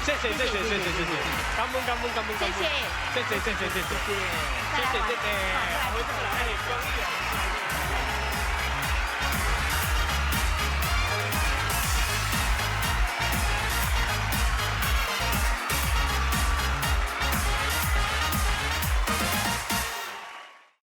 [SPEAKER 9] 谢谢谢谢谢谢谢谢，感恩感恩感恩，谢
[SPEAKER 1] 谢
[SPEAKER 9] 谢谢谢谢谢谢谢谢谢谢，阿辉再过来，哎，恭喜啊！